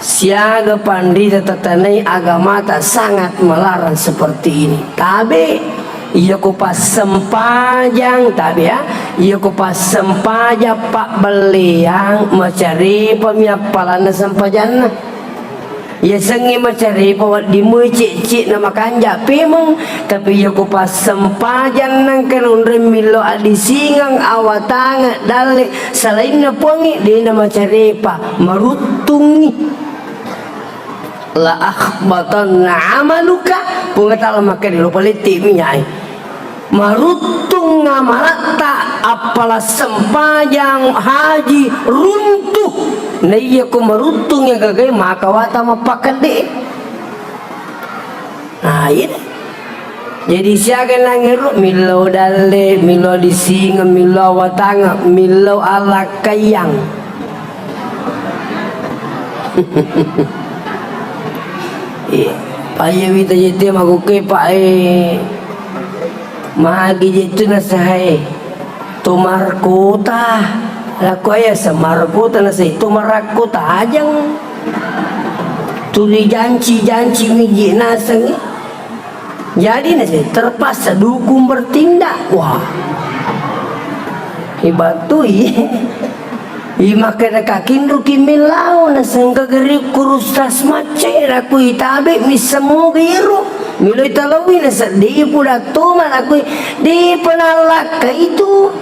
siaga panrita tatanai agamata sangat melarang seperti ini. Tabe. Iya ko passempajang, tabe ya. Iya ko passempajang pabbelleang, macarepami appalanna sempajanna. Yasengnge macarepa wedding moi cecce na makanja pemeng, tapi iya ko passempajang nangka nonreng millau adisingeng, awatangeng, dalle, salainna Puangnge, dena macarepa, maruttungngi. La ahbatanna amaluka, Puang Ta'ala makkeda lo palette minyak e. Maruttung amalatta, appala sempajang, haji, runtuh. Naiya ko maruttung ya gagai maka wata mappakedde. Nah, iya. Jadi siaga nangero millau dalle, millau disingeng, millau watangeng, millau alakkaiyang. Iya. Paye wita jete makuke pak e. Magi jetu nasahae. Tomar kota. Lakko aya semarakota naseng to marakko tajang. Tuli janci-janci miji naseng. Jadi naseng terpaksa dukung bertindak. Wah. Ibatui. I makkeda kakinruki millau naseng kageri kurustas macce nakui tabe misseng moga iro. Miloi talaui naseddi pudatto malakui di penallakka itu.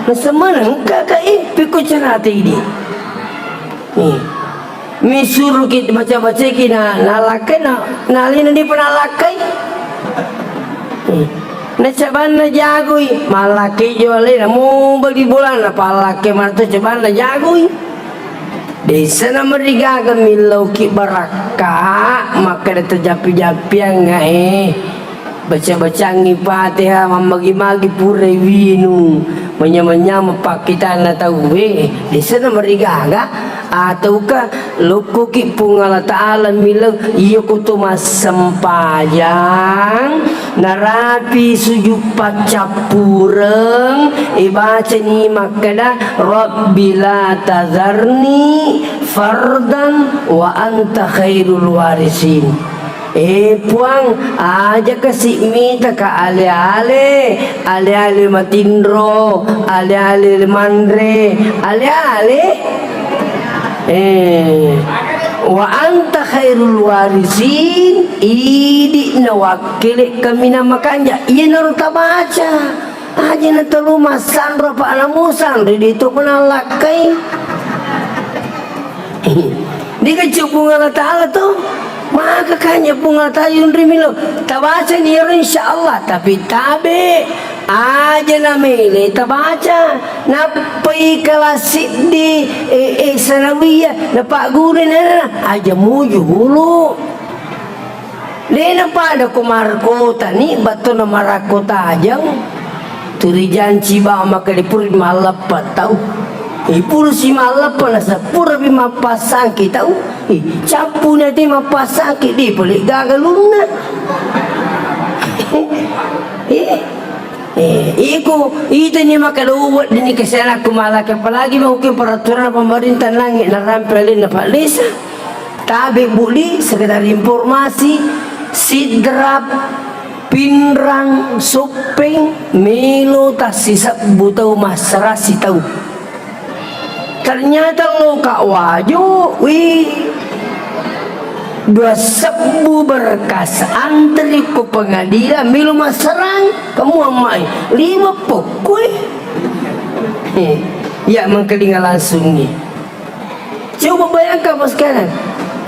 Nasemeneng kakak, eh, pikko cerita ini. Nih. Misuruki baca-bacaki na, nalakkai na, nalina di penalakkai. Nih. Na cabanna jagoi, malakkai jo alena, mo bagi bolana, pallakkai marto cabanna jagoi. Desa na marigaga millauki barakka, makkeda terjappi-jappiang eh. Baca-bacangngi Fatihah, mammagi-magi purai winung, manyameng-nyameng pakkitanna tauwe, desa na marigaga, atauka lokkoki Puang Allah Ta'ala mileng, iya ko to massempajang, narapi sujud paccappureng, ibacani makkeda, "Rabbi la tazarni fardan wa anta khairul warisin." Eh, Puang, aja kasi mitaka ale-ale, ale-ale matinro, ale-ale manre, ale-ale. Eh, wa anta khairul warisin, idi nawakkele kaminang makanja. Iyanaro tabaca. Aja na telu massanro, Pak, namu sanri di tu pun lakkai. Dika Puang Allah Ta'ala tu, maka kanya Puang Allah Ta'ala yunri milo. Tabaca ni ero insya Allah, tapi tabe aja na mele tabaca. Nappai kelas siddi, eh, eh, sanawiyah, na Pak Guru na, na, na, aja muju hulu. Dena pada ko markotani, battona marakko tajang. Turi janci ba maka dipuri malleppa tau. Ipuru si malleppa na sepura bi mappasangki tau. Ih, cappu na te mappasangki di pole gaga lunna. Eh, eh, iko itani maka do weddini kesenakku malaki, apalagi mau ke peraturan pemerintah nangi narampe alenna Pak Desa. Tabe buli, sekedar informasi, Sidrap, Pinrang, Soppeng, melo tassisebbu tau massarasi tau. Ternyata loka waju, wih, dua sebbu berkas antri ko pengadilan, melo massarang, kamu amai, lima pokoi. Eh, ya mengkelinga langsung nih. Coba bayangkan, Bos, sekarang.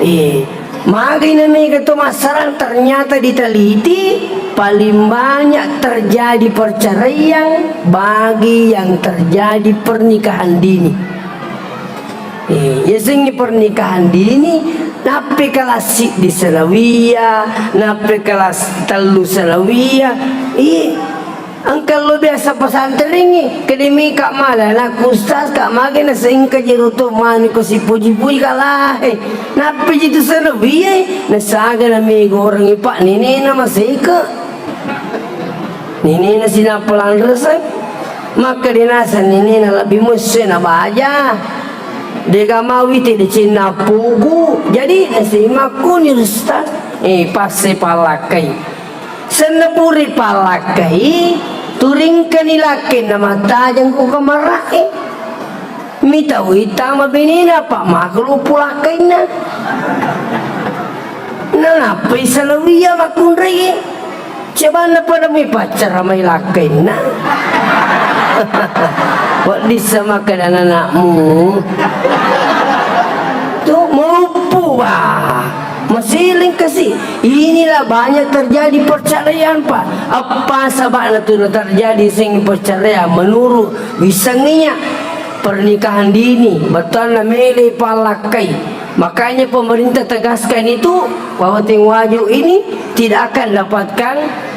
Eh, magai na mega to massarang, ternyata diteliti, paling banyak terjadi perceraian bagi yang terjadi pernikahan dini. Eh, yasengnge pernikahan dini, nappe kelas siddi salawiyah, nappe kelas tellu salawiyah. Ih, Engka lo biasa pesantrengngi, kedemika mala anakku ustaz, ka mage nasengka jero to mani ko sipuji-puji kalahe. Nappi jitu serebiye, nasaga na mega orang ipa nenena maseke. Nenena sinappa lanreseng, maka dinasa nenena lebbi musse na baja. Dega mawi te decenna pugu. Jadi nasimakku ni ustaz, eh, passe palakkai. Senna puri pallakkai, turingkani lakkenna mattajeng ku kamara'e. Mitaui tama benena, pa makluppu lakkainna. Nanappai salawiyah makkunrai. Cebanna pada mi paccara mai lakkainna. Wedding sama kada anakmu. Tu maluppu, wah. Masiling kasi. Inilah banyak terjadi perceraian, Pak. Apa sababna tu terjadi sing perceraian menurut wisanginya pernikahan dini, bettuanna mele pallakkai. Makanya pemerintah tegaskan itu bahwa teng waju ini tidak akan dapatkan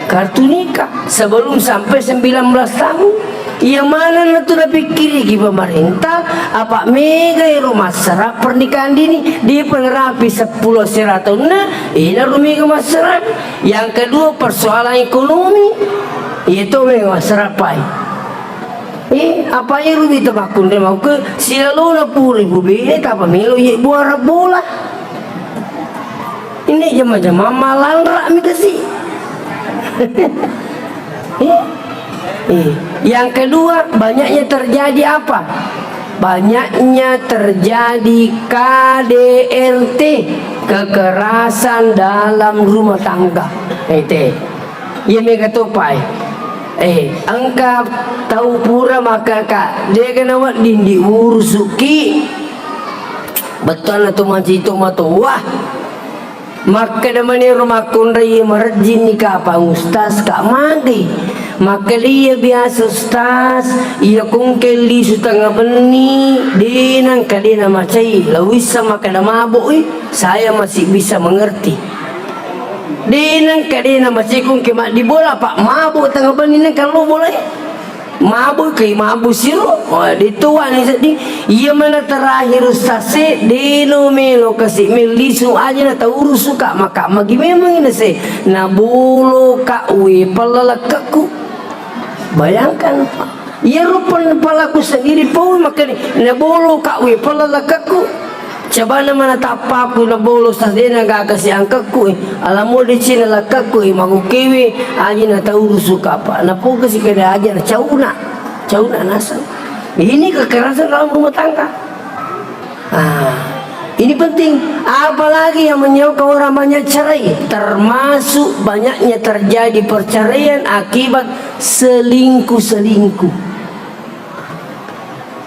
kartu nikah sebelum sampai sembilan belas tahun. Iya manenna tu napikkiriki pemerintah, apa mega ero massara pernikahan dini, di penerapi seppulo sera taunna, ina ro mega massara. Yang kedua, persoalan ekonomi, iya to mega massara pai. Eh, apa ero wita makkunrai mau ke silalona pura ibu bene tapa melo ye buara bola. Ini jama-jama malanra mi kasi. Eh, eh. Yang kedua, banyaknya terjadi apa? Banyaknya terjadi K D R T, kekerasan dalam rumah tangga. Ete. Iya mega topai. Eh, engka tau pura makkaka, dega nawedding diurusuki. Bettuanna to mancaji tomatoa. Makkeda manero makkunrai marejjinni kapang ustaz ka magi. Makkeda iya biasa ustaz, iya kungke lisu tengnga benni, de nengka de namacai, lawissa makkeda maboi, saya masih bisa mengerti. De nengka de namacai kungke maddi bola, pa mabo tengnga benni nengka lo bola. Mabo ke mabo siro, oh, de tuani seddi. Iya mana terakhir ustaz se, de no melo kasi mellisu aja na taurusu ka maka magi memang ina se. Na bolo ka we pella lekkekku. Bayangkan, Pak. Iya rupan pelaku sendiri pau makanya na bolo ka we pella lekkekku. Cabana mana tappaku na bolo sasena gaka si angkekku, eh. Alamo decina lakkekku, eh, magokewe, aja na taurusu kapa. Na poga si kada aja na cauna. Cauna nasang. Ini kekerasan dalam rumah tangga. Ah, ini penting. Apalagi yang menyebabkan orang banyak cerai, termasuk banyaknya terjadi perceraian akibat selingkuh-selingkuh.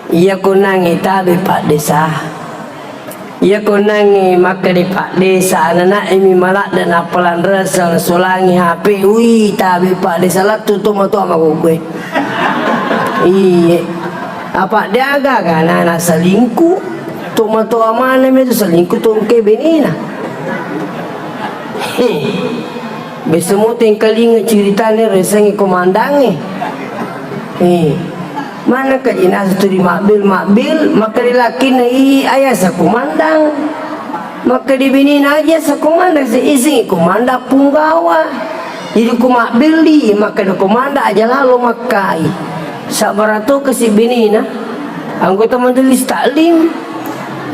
Iya ko nangnge tabe Pak Desa. Iya ko nangnge makkeda Pak Desa, anana'e mi maladde nappalanresang solangi H P. Ui, tabe Pak Desa, lettu to matoa magogoe. Iye. Apa de aga-aga nana selingkuh? To matoa mana mi tu selingkuh to engke benena. He. Biasa mo tengkalinga ceritane resengi komandange. Eh, mana ka jinasa tu di Mabbil, Mabbil, maka di lakina i ayasa komandang. Maka di binina aja sa komandang, se isingi komandang Punggawa. Jadi ko Mabbil di, maka di komandang aja lalo makkai. Sabarato kasi binina, anggota majelis taklim,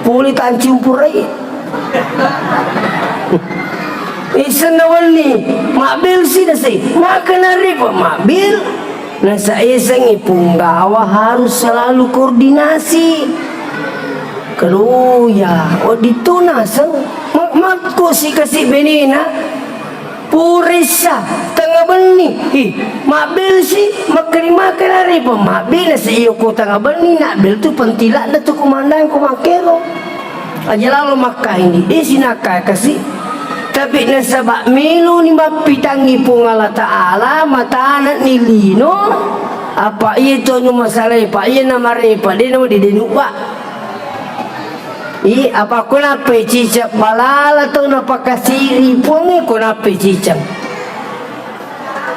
puli tancumpurai. Isenna wenni, Mabbil si nasai. Maka naripa Mabbil, nasa esengi Punggawa harus selalu koordinasi. Keluya, oh ditu naseng. Ma-, makko si kasi benena, purissa, tengnga benni. Ih, Mabbil si, makkeri-makkeri naripa Mabbil nasa iyo ko tengnga benni, Nabbil tu pentilakna tu kumandang ko makkero. Aja lalo makkaini, de sinakka kasi. Tapi nasaba meloni mappitangngi Puang Allah Ta'ala, matanani lino, apa iya tu anu masalae, pa iya namarepa, de nawedding de nubba. I, apa ko nappai cicak balala tau napakasiri Puangnge ko nappai cicak.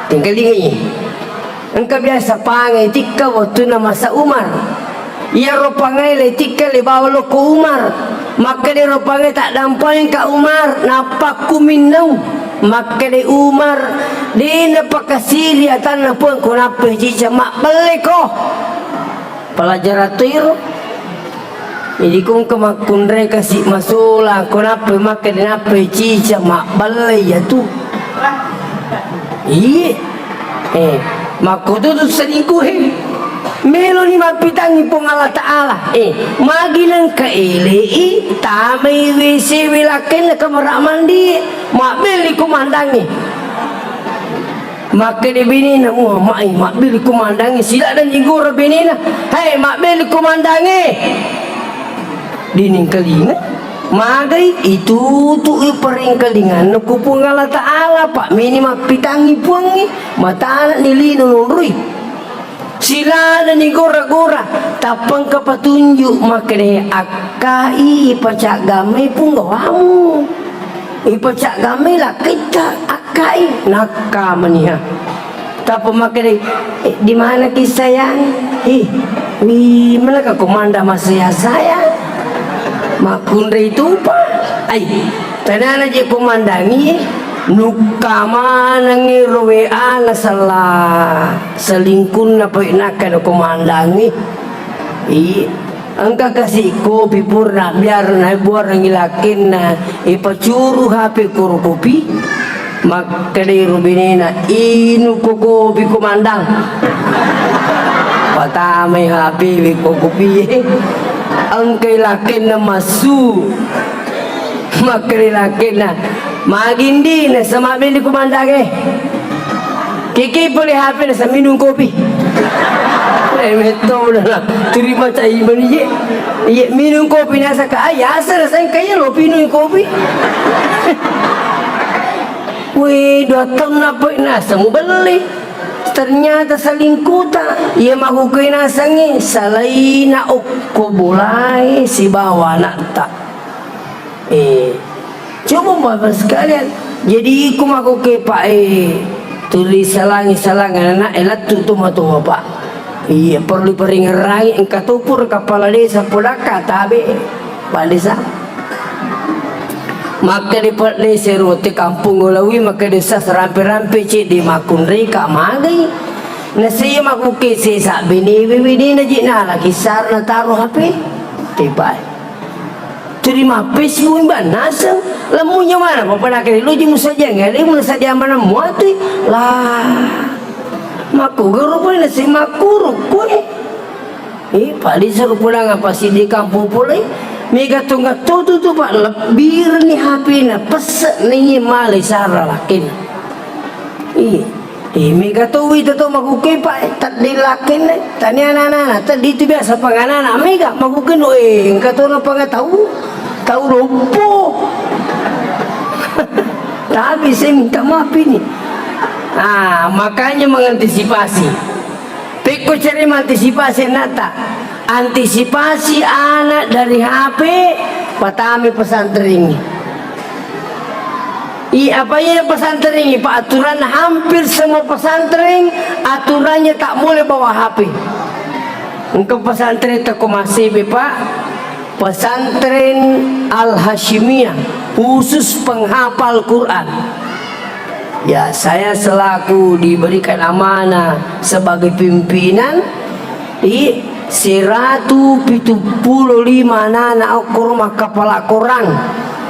Tingkalingai. Engka biasa pangai tikka wettunna masa Umar. Iyaro pangai le tikka le bawa lokko Umar. Makkeda ro pangai, "Taddampai ka Umar, nappa kuminnau." Makkeda Umar, "De napakasiri atanna Puang ko nappai cicak, mabbelle ko." Pelajaran to iro. Jadi ko engka makkunrai kasi masolang, ko nappai makkeda nappai cicak, mabbelle iya tu. Iye. Eh, makkututu selingkuh, eh. Meloni mappitangngi Puang Allah Ta'ala. Eh, magi nengka elei tamai W C we lakkenna kamara mandi, mabbelli kumandangnge. Makkeda benena, "Muhamai, mabbelli kumandangnge." Siladda nigora benena, "Hai, mabbelli kumandangnge." Diningkalinga. Magai itutui paringkalinganna ku Puang Allah Ta'ala, pa meni mappitangngi Puangnge, matanani lino nonroi. Siladani gora-gora, tappengka patunjuk makkeda, "Akkai, ipacaggammai punggawamu. Ipacaggammai lakkaitta, akkai." Nakkamaniha. Tappa makkeda, "Eh, di manaki sayang? Ih, wi, manaka komanda masaya-saya?" Makkunrai tupa. Ai, tenana je komandangi. Nukka manengngi ro W A na sella selingkunna poi nakkeda komandangngi. Iya. Engka kasi kopi purna biar na buarengngi lakkenna, ipacuru H P koro kopi. Makkedai ro benena, "Inung ko kopi, Komandang." Patamai H P we ko kopi. Engkai lakkenna massu. Makkeda lakkenna, "Magindi na sama bendi Komandang e." Kiki pole H P na sa minung kopi. Eh, metto na. Terima cai mani ye. Iye minung kopi na saka, "Ai, asa na sangka ye lo pinung kopi." Wih, dua tahun apa na sa mubelli. Ternyata selingkuhta. Iya makkukue nasengngi, salaina okko bolae sibawa anatta. Eh, coba Bapak sekalian, jadi iko makkukue, Pak, eh, tuli salangi-salangi anak, eh, lettu tu matoa, Pak. Iya, perlu peringerangi, engka tu pura kepala desa podakka tabe, Pak Desa. Makkeda Pak Desa ro te kampung Golawi, makkeda sa serampe-rampe cedde makkunrei ka magai. Nasiya makkukue sesa benewe, wenena je nala kissara nataro H P. Tepai. Terima Facebook mbak naseng. Lemmunya mana? Papa nakere loji musajang ya, lemu nasadia mana muatui. Lah. Makku guru pun nasi makuru kue. Eh, Pak Desa ro podang apa sidi kampung pole. Mega tongga totu tu, Pak, lebbirni H P na, pesse ni male sara lakkenna. Iya. Eh, mega to wita to makkukue, Pak, teddi lakkenna, tania anak-anak, teddi tu biasa panganana, mega makkukue no, eh, engka to na pangatau, tau loppo. Tapi saya minta maaf ini. Ah, makanya mengantisipasi. Pekko cari mengantisipasi anakta. Antisipasi anak dari H P, patami pesantren. I, apa iya pesantren ini, Pak? Aturan hampir semua pesantren, aturannya tak boleh bawa H P. Engka pesantren teko masih, Pak. Pesantren Al-Hasyimiyah, khusus penghafal Quran. Ya, saya selaku diberikan amanah sebagai pimpinan, i, seratu pitu pulo lima anak-anak okkoro makkapala korang.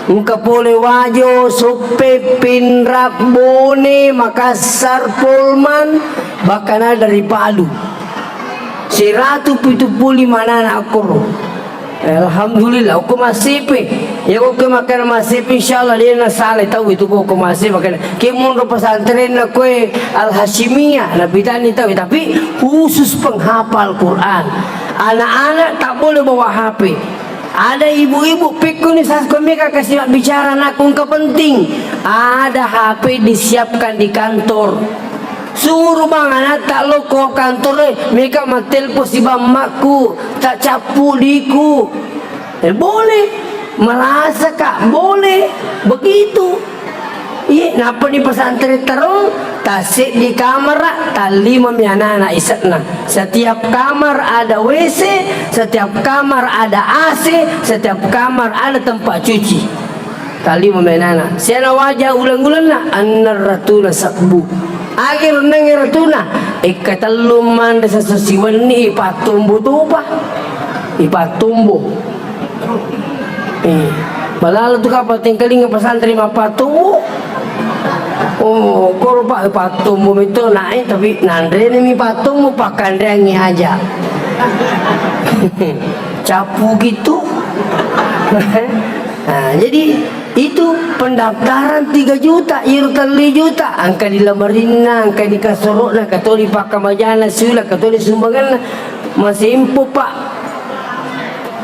Engka pole Wajo, Soppe, Pinrap, Bone, Makassar, Polman, bahkan ada dari Palu. Seratu pitu pulo lima anak-anak okkoro. Alhamdulillah, okko massipi. Ya, okko makkeda massipi, insyaallah de nasalai tau itu ko, okko massipi makkeda. Ke monro pesantrenna koe Al-Hasyimiyah, napitanni tau, tapi khusus penghafal Quran. Anak-anak tak boleh bawa H P. Ada ibu-ibu, pekkoni sasko mega kasi mabbicara anakku engka penting. Ada H P disiapkan di kantor. Suruh bang anatta lokko kantore, mega mattelpon siba ammakku, tak cappu diku. Eh, boleh. Malasa ka, boleh. Begitu. Iya, nappa di pesantren terung, tasseddi kamara, tallima mi anak-anak ise'na. Setiap kamar ada W C, setiap kamar ada A C, setiap kamar ada tempat cuci. Tallima mi anak-anak. Siana waja uleng-ulenna, enneng ratuna sebbu. Agi renneng ratuna, ekka tellu manre sasa siwenni ipattombo topa. Ipattombo. Eh, balala tu kapang tengkalinga pesantren mappattombo. Oh, koro pa pattombo metto nae, tapi nanreni mi pattombo, pakkanreangi aja. Cappu gitu. Nah, jadi itu pendaftaran tiga juta, iro tellu juta, angka di lamarinna, angka di kasoro'na, katoli pakkamajana sula, katoli sumbanganna, masempo, Pak.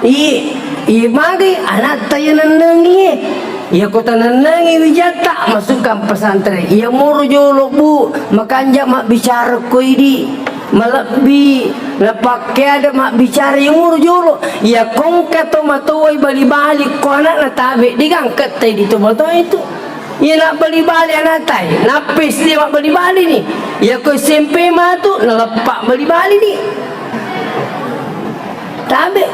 Iye, iye magai anatta iya nennengi, iya ko tanennengi wijatta, masukkan pesantren. Iya moro jolo, Bu, makanja mabbicara ko idi. Malebbi, napakkeada mabbicara iya moro jolo. Iya kongka to matowai bali-bali ko anakna tabe, digangkettai di to matoa itu. Iya nabbali-bali anaktai, nappa S D mabbali-bali ni. Iya ko S M P matu, naleppa bali-bali ni. Tabe.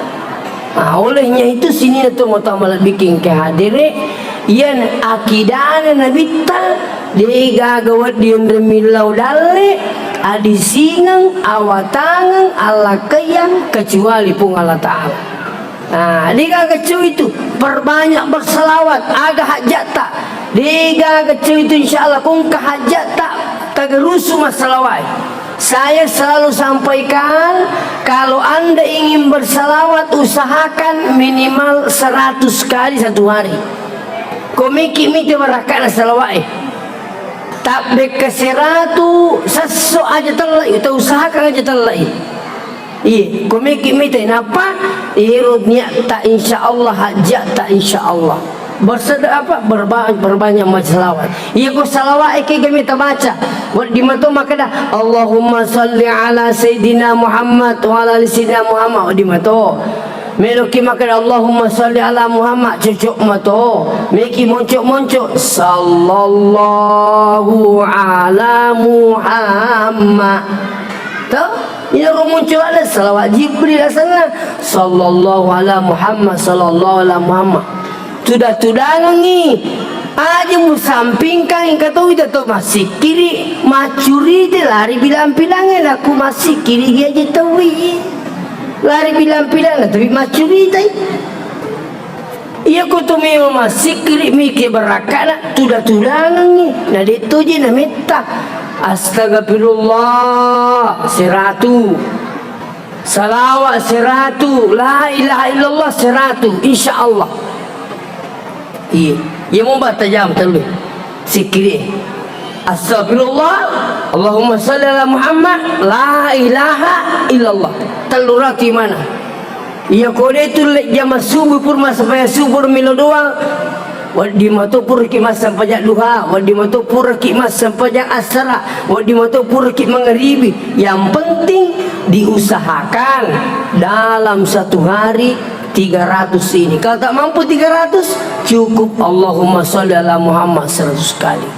Nah, olehnya itu sininna to mutama malebbiking ke hadere, iyan akidana Nabitta, degaga wedding enreng millau dalle, adisingeng, awatangeng, allakkaiang, kecuali Puang Allah Ta'ala. Nah, degaga cau itu, perbanyak berselawat, aga hajjatta. Degaga cau itu, insya Allah, kongka hajjatta, tagerusu massalawae. Saya selalu sampaikan, kalau Anda ingin bersalawat, usahakan minimal seratus kali satu hari. Ko meki mita barakka'na salawa'e. Tabbekka seratu, sesso aja tellai, ta usahakan aja tellai. Iya, ko meki mita, napa? Iro niatta, insya Allah, hajjatta, insya Allah. Berseda-, apa? Berba-, berbanyak maca salawat. Iya, ko salawat e kega mita baca. Wedding mato makkeda, "Allahumma salli ala Sayyidina Muhammad wa ala ali Sayyidina Muhammad." Wedding mato. Meloki makkeda, "Allahumma salli ala Muhammad." Cocok mato. Meki monco-monco, "Sallallahu ala Muhammad." To? Iyaro monco ada salawat Jibril asenna. "Sallallahu ala Muhammad, sallallahu ala Muhammad." Tuda-tudangengngi. Aja musampingkangngi, engka towi to massikkiri, maccurita lari bilang-bilangnge, nakku massikkiri gi aja towi. Lari bilang-bilang, tapi maccuritai. Iya ko to memang massikkiri miki barakka'na, tuda-tudangengngi. Na de to je na metta. Astagfirullah, seratu. Salawat seratu, la ilaha illallah seratu, insya Allah. Iya, iya mau baca jam telu. Sikkiri. Astagfirullah, Allahumma salli ala Muhammad, la ilaha illallah. Telu ratu mana? Iya kode itu lek jama subuh pur massempajang subuh milo doang. Wedding mato puraki massempajang duha, wedding mato puraki massempajang assara, wedding mato puraki mangaribi. Yang penting diusahakan dalam satu hari tiga ratus ini. Kalau tak mampu tiga ratus, cukup Allahumma sholli ala Muhammad seratus kali.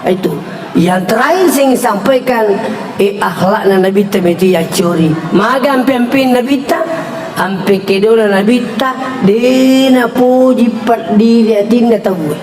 Itu. Yang terakhir saya ingin sampaikan, eh, akhlakna Nabitta itu yang curi. Maga ampe-ampe Nabitta, ampe kedona Nabitta, dena puji paddiri atinna tauwe.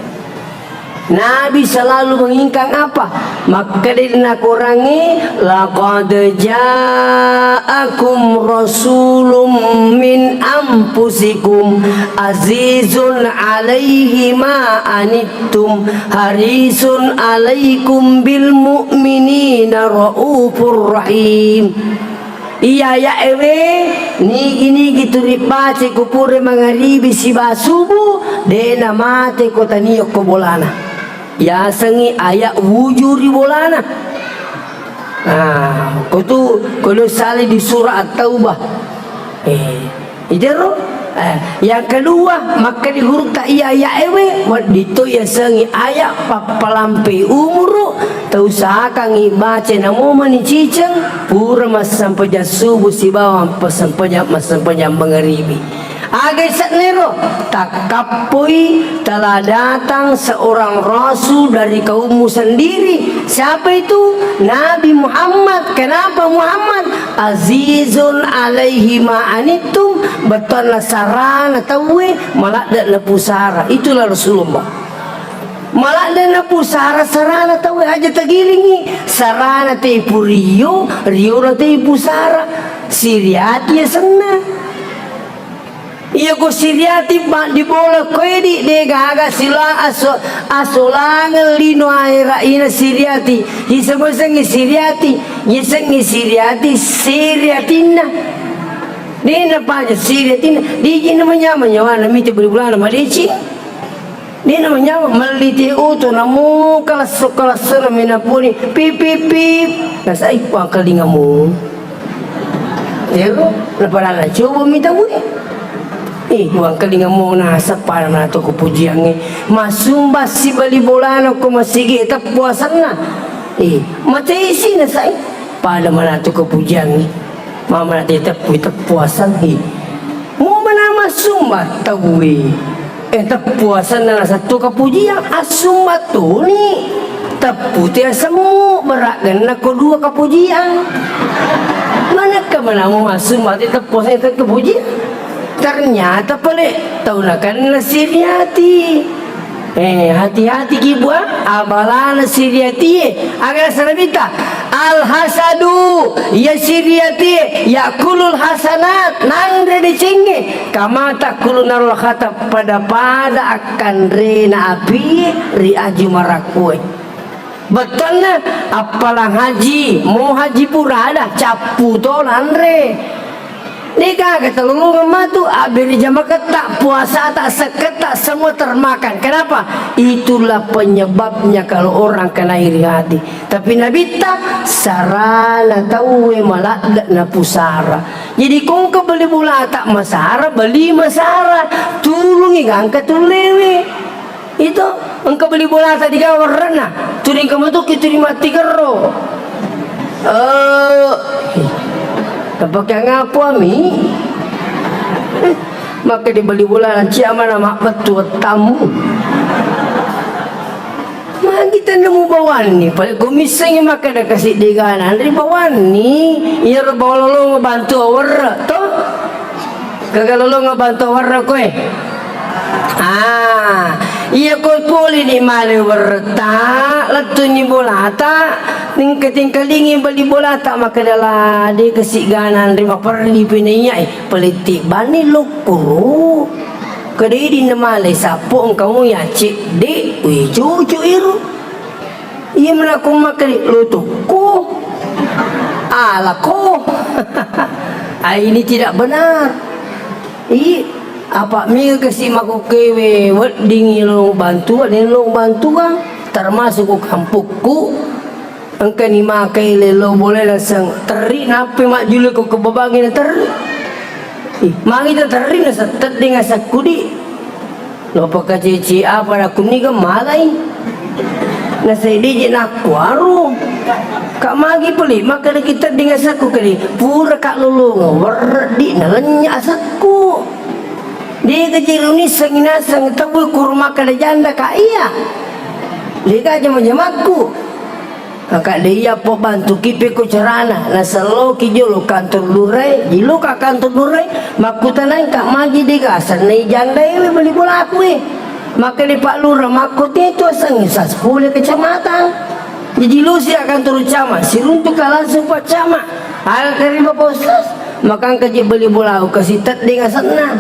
Nabi selalu menginginkan apa? Makkedai na Korangnge, "Laqad ja'akum rasulun min anfusikum azizun alaihi ma anittum harisun alaikum bil mu'minina raufur rahim." Iya aya'ewe, nigi-nigi tu ribbace ko pura mangaribi siba subuh, de namate ko tania ko bolana. Yasengngi ayat wujuri bolana. Nah, ko tu, ko lo sali di surah At-Taubah. Eh, Itero, eh, yang kedua, makkeda gurutta iya aya'ewe, wedding to yasengngi aya' pappalampe umuru, tausahakangngi baca namo mani ciceng, pura massempajang subuh sibawa passempajang, massempajang mangaribi. Aga ise'nero? Takkappoi telah datang seorang rasul dari kaummu sendiri. Siapa itu? Nabi Muhammad. Kenapa Muhammad? Azizun alaihi ma anittum, bettuanna sarana tauwe, maladde' napusara. Itulah Rasulullah. Maladde' napusara sarana tauwe, aja tagilingngi. Sarana te purio, riona te pusara. Siriati asenna. Iya ko siriati, maddibola ko edi, de gaga sila aso-, asolangeng lino ahera ina siriati. Isebasengngi siriati, isengngi siriati, siriatinna. De napaja siriatinna, de ji namanyameng nyawana mite bali bolana madeceng. De namanyameng, melli te oto, namo kalasso-kalassona menapuni, pip, pip, pip. Nasai wangkalingamu. Ero, napadana coba mi tauwe. Eh, wangkalingamu naseng pada manato ko pujiangnge. Massumba sibali bolana ko masigi teppu asenna. Eh, matesi nasai. Pada manato ko pujiangnge. Mama na teteppu, teppu asengngi. Mu mana massumba tauwe. Eh, teppu asenna nasattu kapujiang, assumba toni. Teppu te asemmu, beragganna ko dua kapujiang. Manakka manamu massumba te teppu asenna kapujiang? Ternyata pale tau nakenna siri ati. Eh, hati-hati ki, Bu, ah. Abalana siri atie. Aga naseng Nabitta? Al-hasadu, iya siri atie, yakulul hasanat, nanre decengnge. Kama takulun narul hatab, pada-pada akkanrena api ri aju marakkue. Bettuanna, appalang haji, mo haji purada, cappu to nanre. Degaga talolongeng matu, abbere jamaketta, puasata, sekketta, semua termakan. Kenapa? Itulah penyebabnya kalau orang kena iri hati. Tapi Nabitta, sarana tauwe maladde na pusara. Jadi, ko engka bali bolata masara, bali masara, tulungi gangka tullewe. Itu, engka bali bolata digawa werre'na, tuli engka matoki tuli mattigerro. Eh, tapake ngapo ami? Maka dibali bola ciamana mabbettu wettammu. Magi tenna mubawanni, pale ko missengi makkeda kasiddi gana, anri bawanni, iyaro bawang lolongo bantu awerre, to? Gaga lolongo bantu awerre koe. Ah, iya ko polini male werretta, lettuni bolata, tingka-tingkalingi bali bolata, makkeda la de kasi gana, anri maperri pinaiya, eh, paletti bani lokkuru. Kada idi namale sappo engka mu ya cedde, wi cucu iru. Iya menakku makkeda lutokku. Alako. Ah, ini tidak benar. Ih, apa mega kasi makukkewe weddingi lo bantuan, lo bantuan, termasuk ku kampukku. Engkani makai lelo bolai naseng terri, nappi majjulu ko kebabangi na terri. Ih, mangi ta terri na settedding asekkudi. Lo pakacece apa na kunni gemmalai. Na seddi je nakkuaro. Ka magi peli, maka deki tedding asekku kedi. Pura ka lolongo, werreddi na lenya asekku. Dega je runisseng naseng tau kuru maka da janda ka iya. Dega jama-jamakku. Maka de iya po bantuki peko carana, naselloki jolo kantor lurae, jiloka kantor lurae, makkutanai ka magi dega sennai jandae we bali bolaku e. Maka de Pak Lurah makko tetu asengnge sa sepuluh kecamatan. Jadi lo sia kantor camat, siruntu ka langsung Pak Camat. Aga karima Pak Ustaz, maka engka je bali bolaku kasi tedding asenna.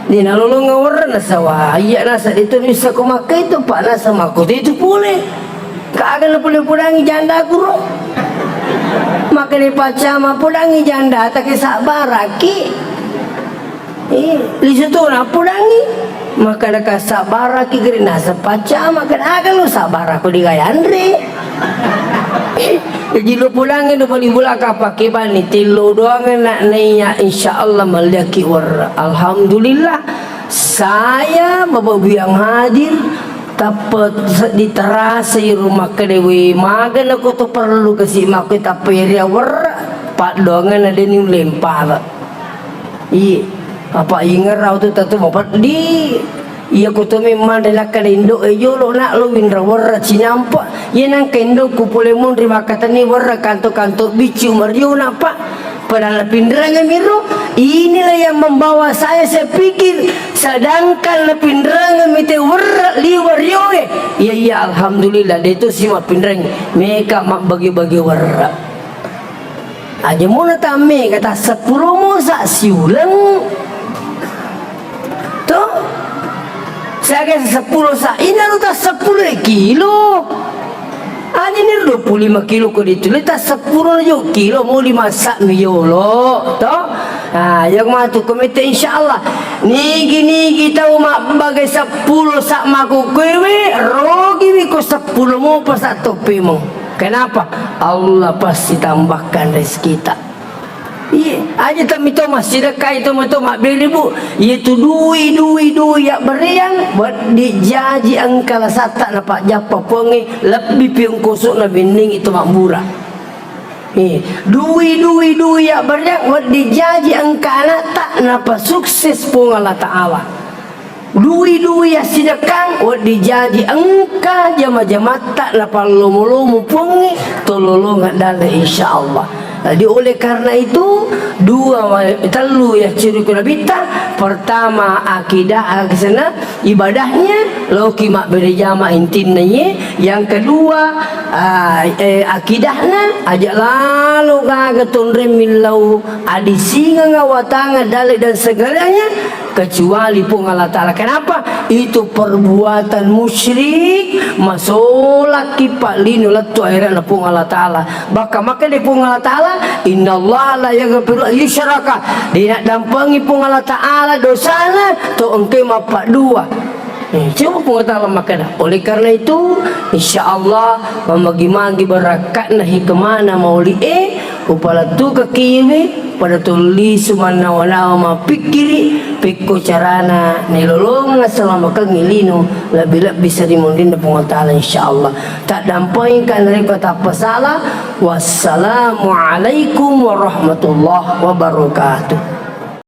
Di nalolongeng werre nasawa, iya nasa de to nissa ko makkai to, Pak, nasa makko tetu pole. Ka aga na pole podangi janda kuro. Maka de Pak Camat podangi janda, take sabbaraki. Eh, lisu to na podangi. Maka de ka sabbaraki geri nasa Pak Camat, kan aga lo sabbarako di gayanre. Jadi lo podangi do bali bolaka pake bani tello doang na naiya, insya Allah malliaki werre. Alhamdulillah. Saya, Bapak Ibu yang hadir, tappa seddi terasa i rumah kedewe, maga na ko to perlu kasi makko tappa iri awerra, paddoangan na deni ulempara. Iye, apa ingerau tu tatu mapeddi. Iya ko to memang de nakkeda indo e jolo nak lo winra werra cinampa. Iya nangka indokku pole monri makkatenni werra kanto-kanto biccu mario na, Pak. Padahal napinrengeng miro, inilah yang membawa saya, saya pikir, sedangkan napinrengeng mite werre liwa rioe. Iya, iya, alhamdulillah, de to si mappinreng, meka mabbagi-bagi werre. Aja mona tamme kata seppulo mosa siuleng. To? Siaga seppulo sa, ina lu ta seppulo kilo. Aja ni dua puluh lima kilo ko dituli ta seppulo jo kilo, mo lima sa mi yolo. To? Ah, yang matu komite, insya Allah. Nigi-nigi tau mabbagai seppulo sa makukkewe, rogi wi ko seppulo mo pa sa toppemeng. Kenapa? Allah pasti tambahkan rezekita. Iye, aja to mito massidekkai to mito mabbere, Bu. Iye tu dui, dui, dui ya beriang, weddi jaji engka lasatta na pajjappa Puangnge, lebbi pi engkoso na benning itu mabbura. Iye, dui, dui, dui ya beriang, weddi jaji engka anatta na pasukses Puang Allah Ta'ala. Dui-dui assidekkang, wedding jaji engka jama-jamatta napallomo-lomo Puangnge, tololongeng dalle, insyaallah. Jadi, oleh karena itu, dua, tellu yaccuriko Nabitta, pertama, akidah, akisena, ibadahnya, loki mabbere jama intinna ye. Yang kedua, ah, eh, akidahna, aja lalo gaga tonreng millau adisingeng awatangeng dalil dan segalanya, kecuali Puang Allah Ta'ala. Kenapa? Itu perbuatan musyrik, masolakki pa'lino lettu aherana Puang Allah Ta'ala. Bahkan makkeda Puang Allah Ta'ala, "Innallaha la yaghfiru an yusyraka." De' naddampengi Puang Allah Ta'ala dosana to engkai mappaddua. Eh, coba Puang Allah Ta'ala makkeda. Oleh karena itu, insya Allah, mamagi-magi barakka'na hikmana mauli'e, upalettukekkiwi pada tollisu mannawa-nawa mappikkiri pekko carana nilolongeng selamakengngi lino lebbi-lebbi seri munrinna Puang Allah Ta'ala, insya Allah. Taddampengika narekko tappasala. Wassalamualaikum warahmatullahi wabarakatuh.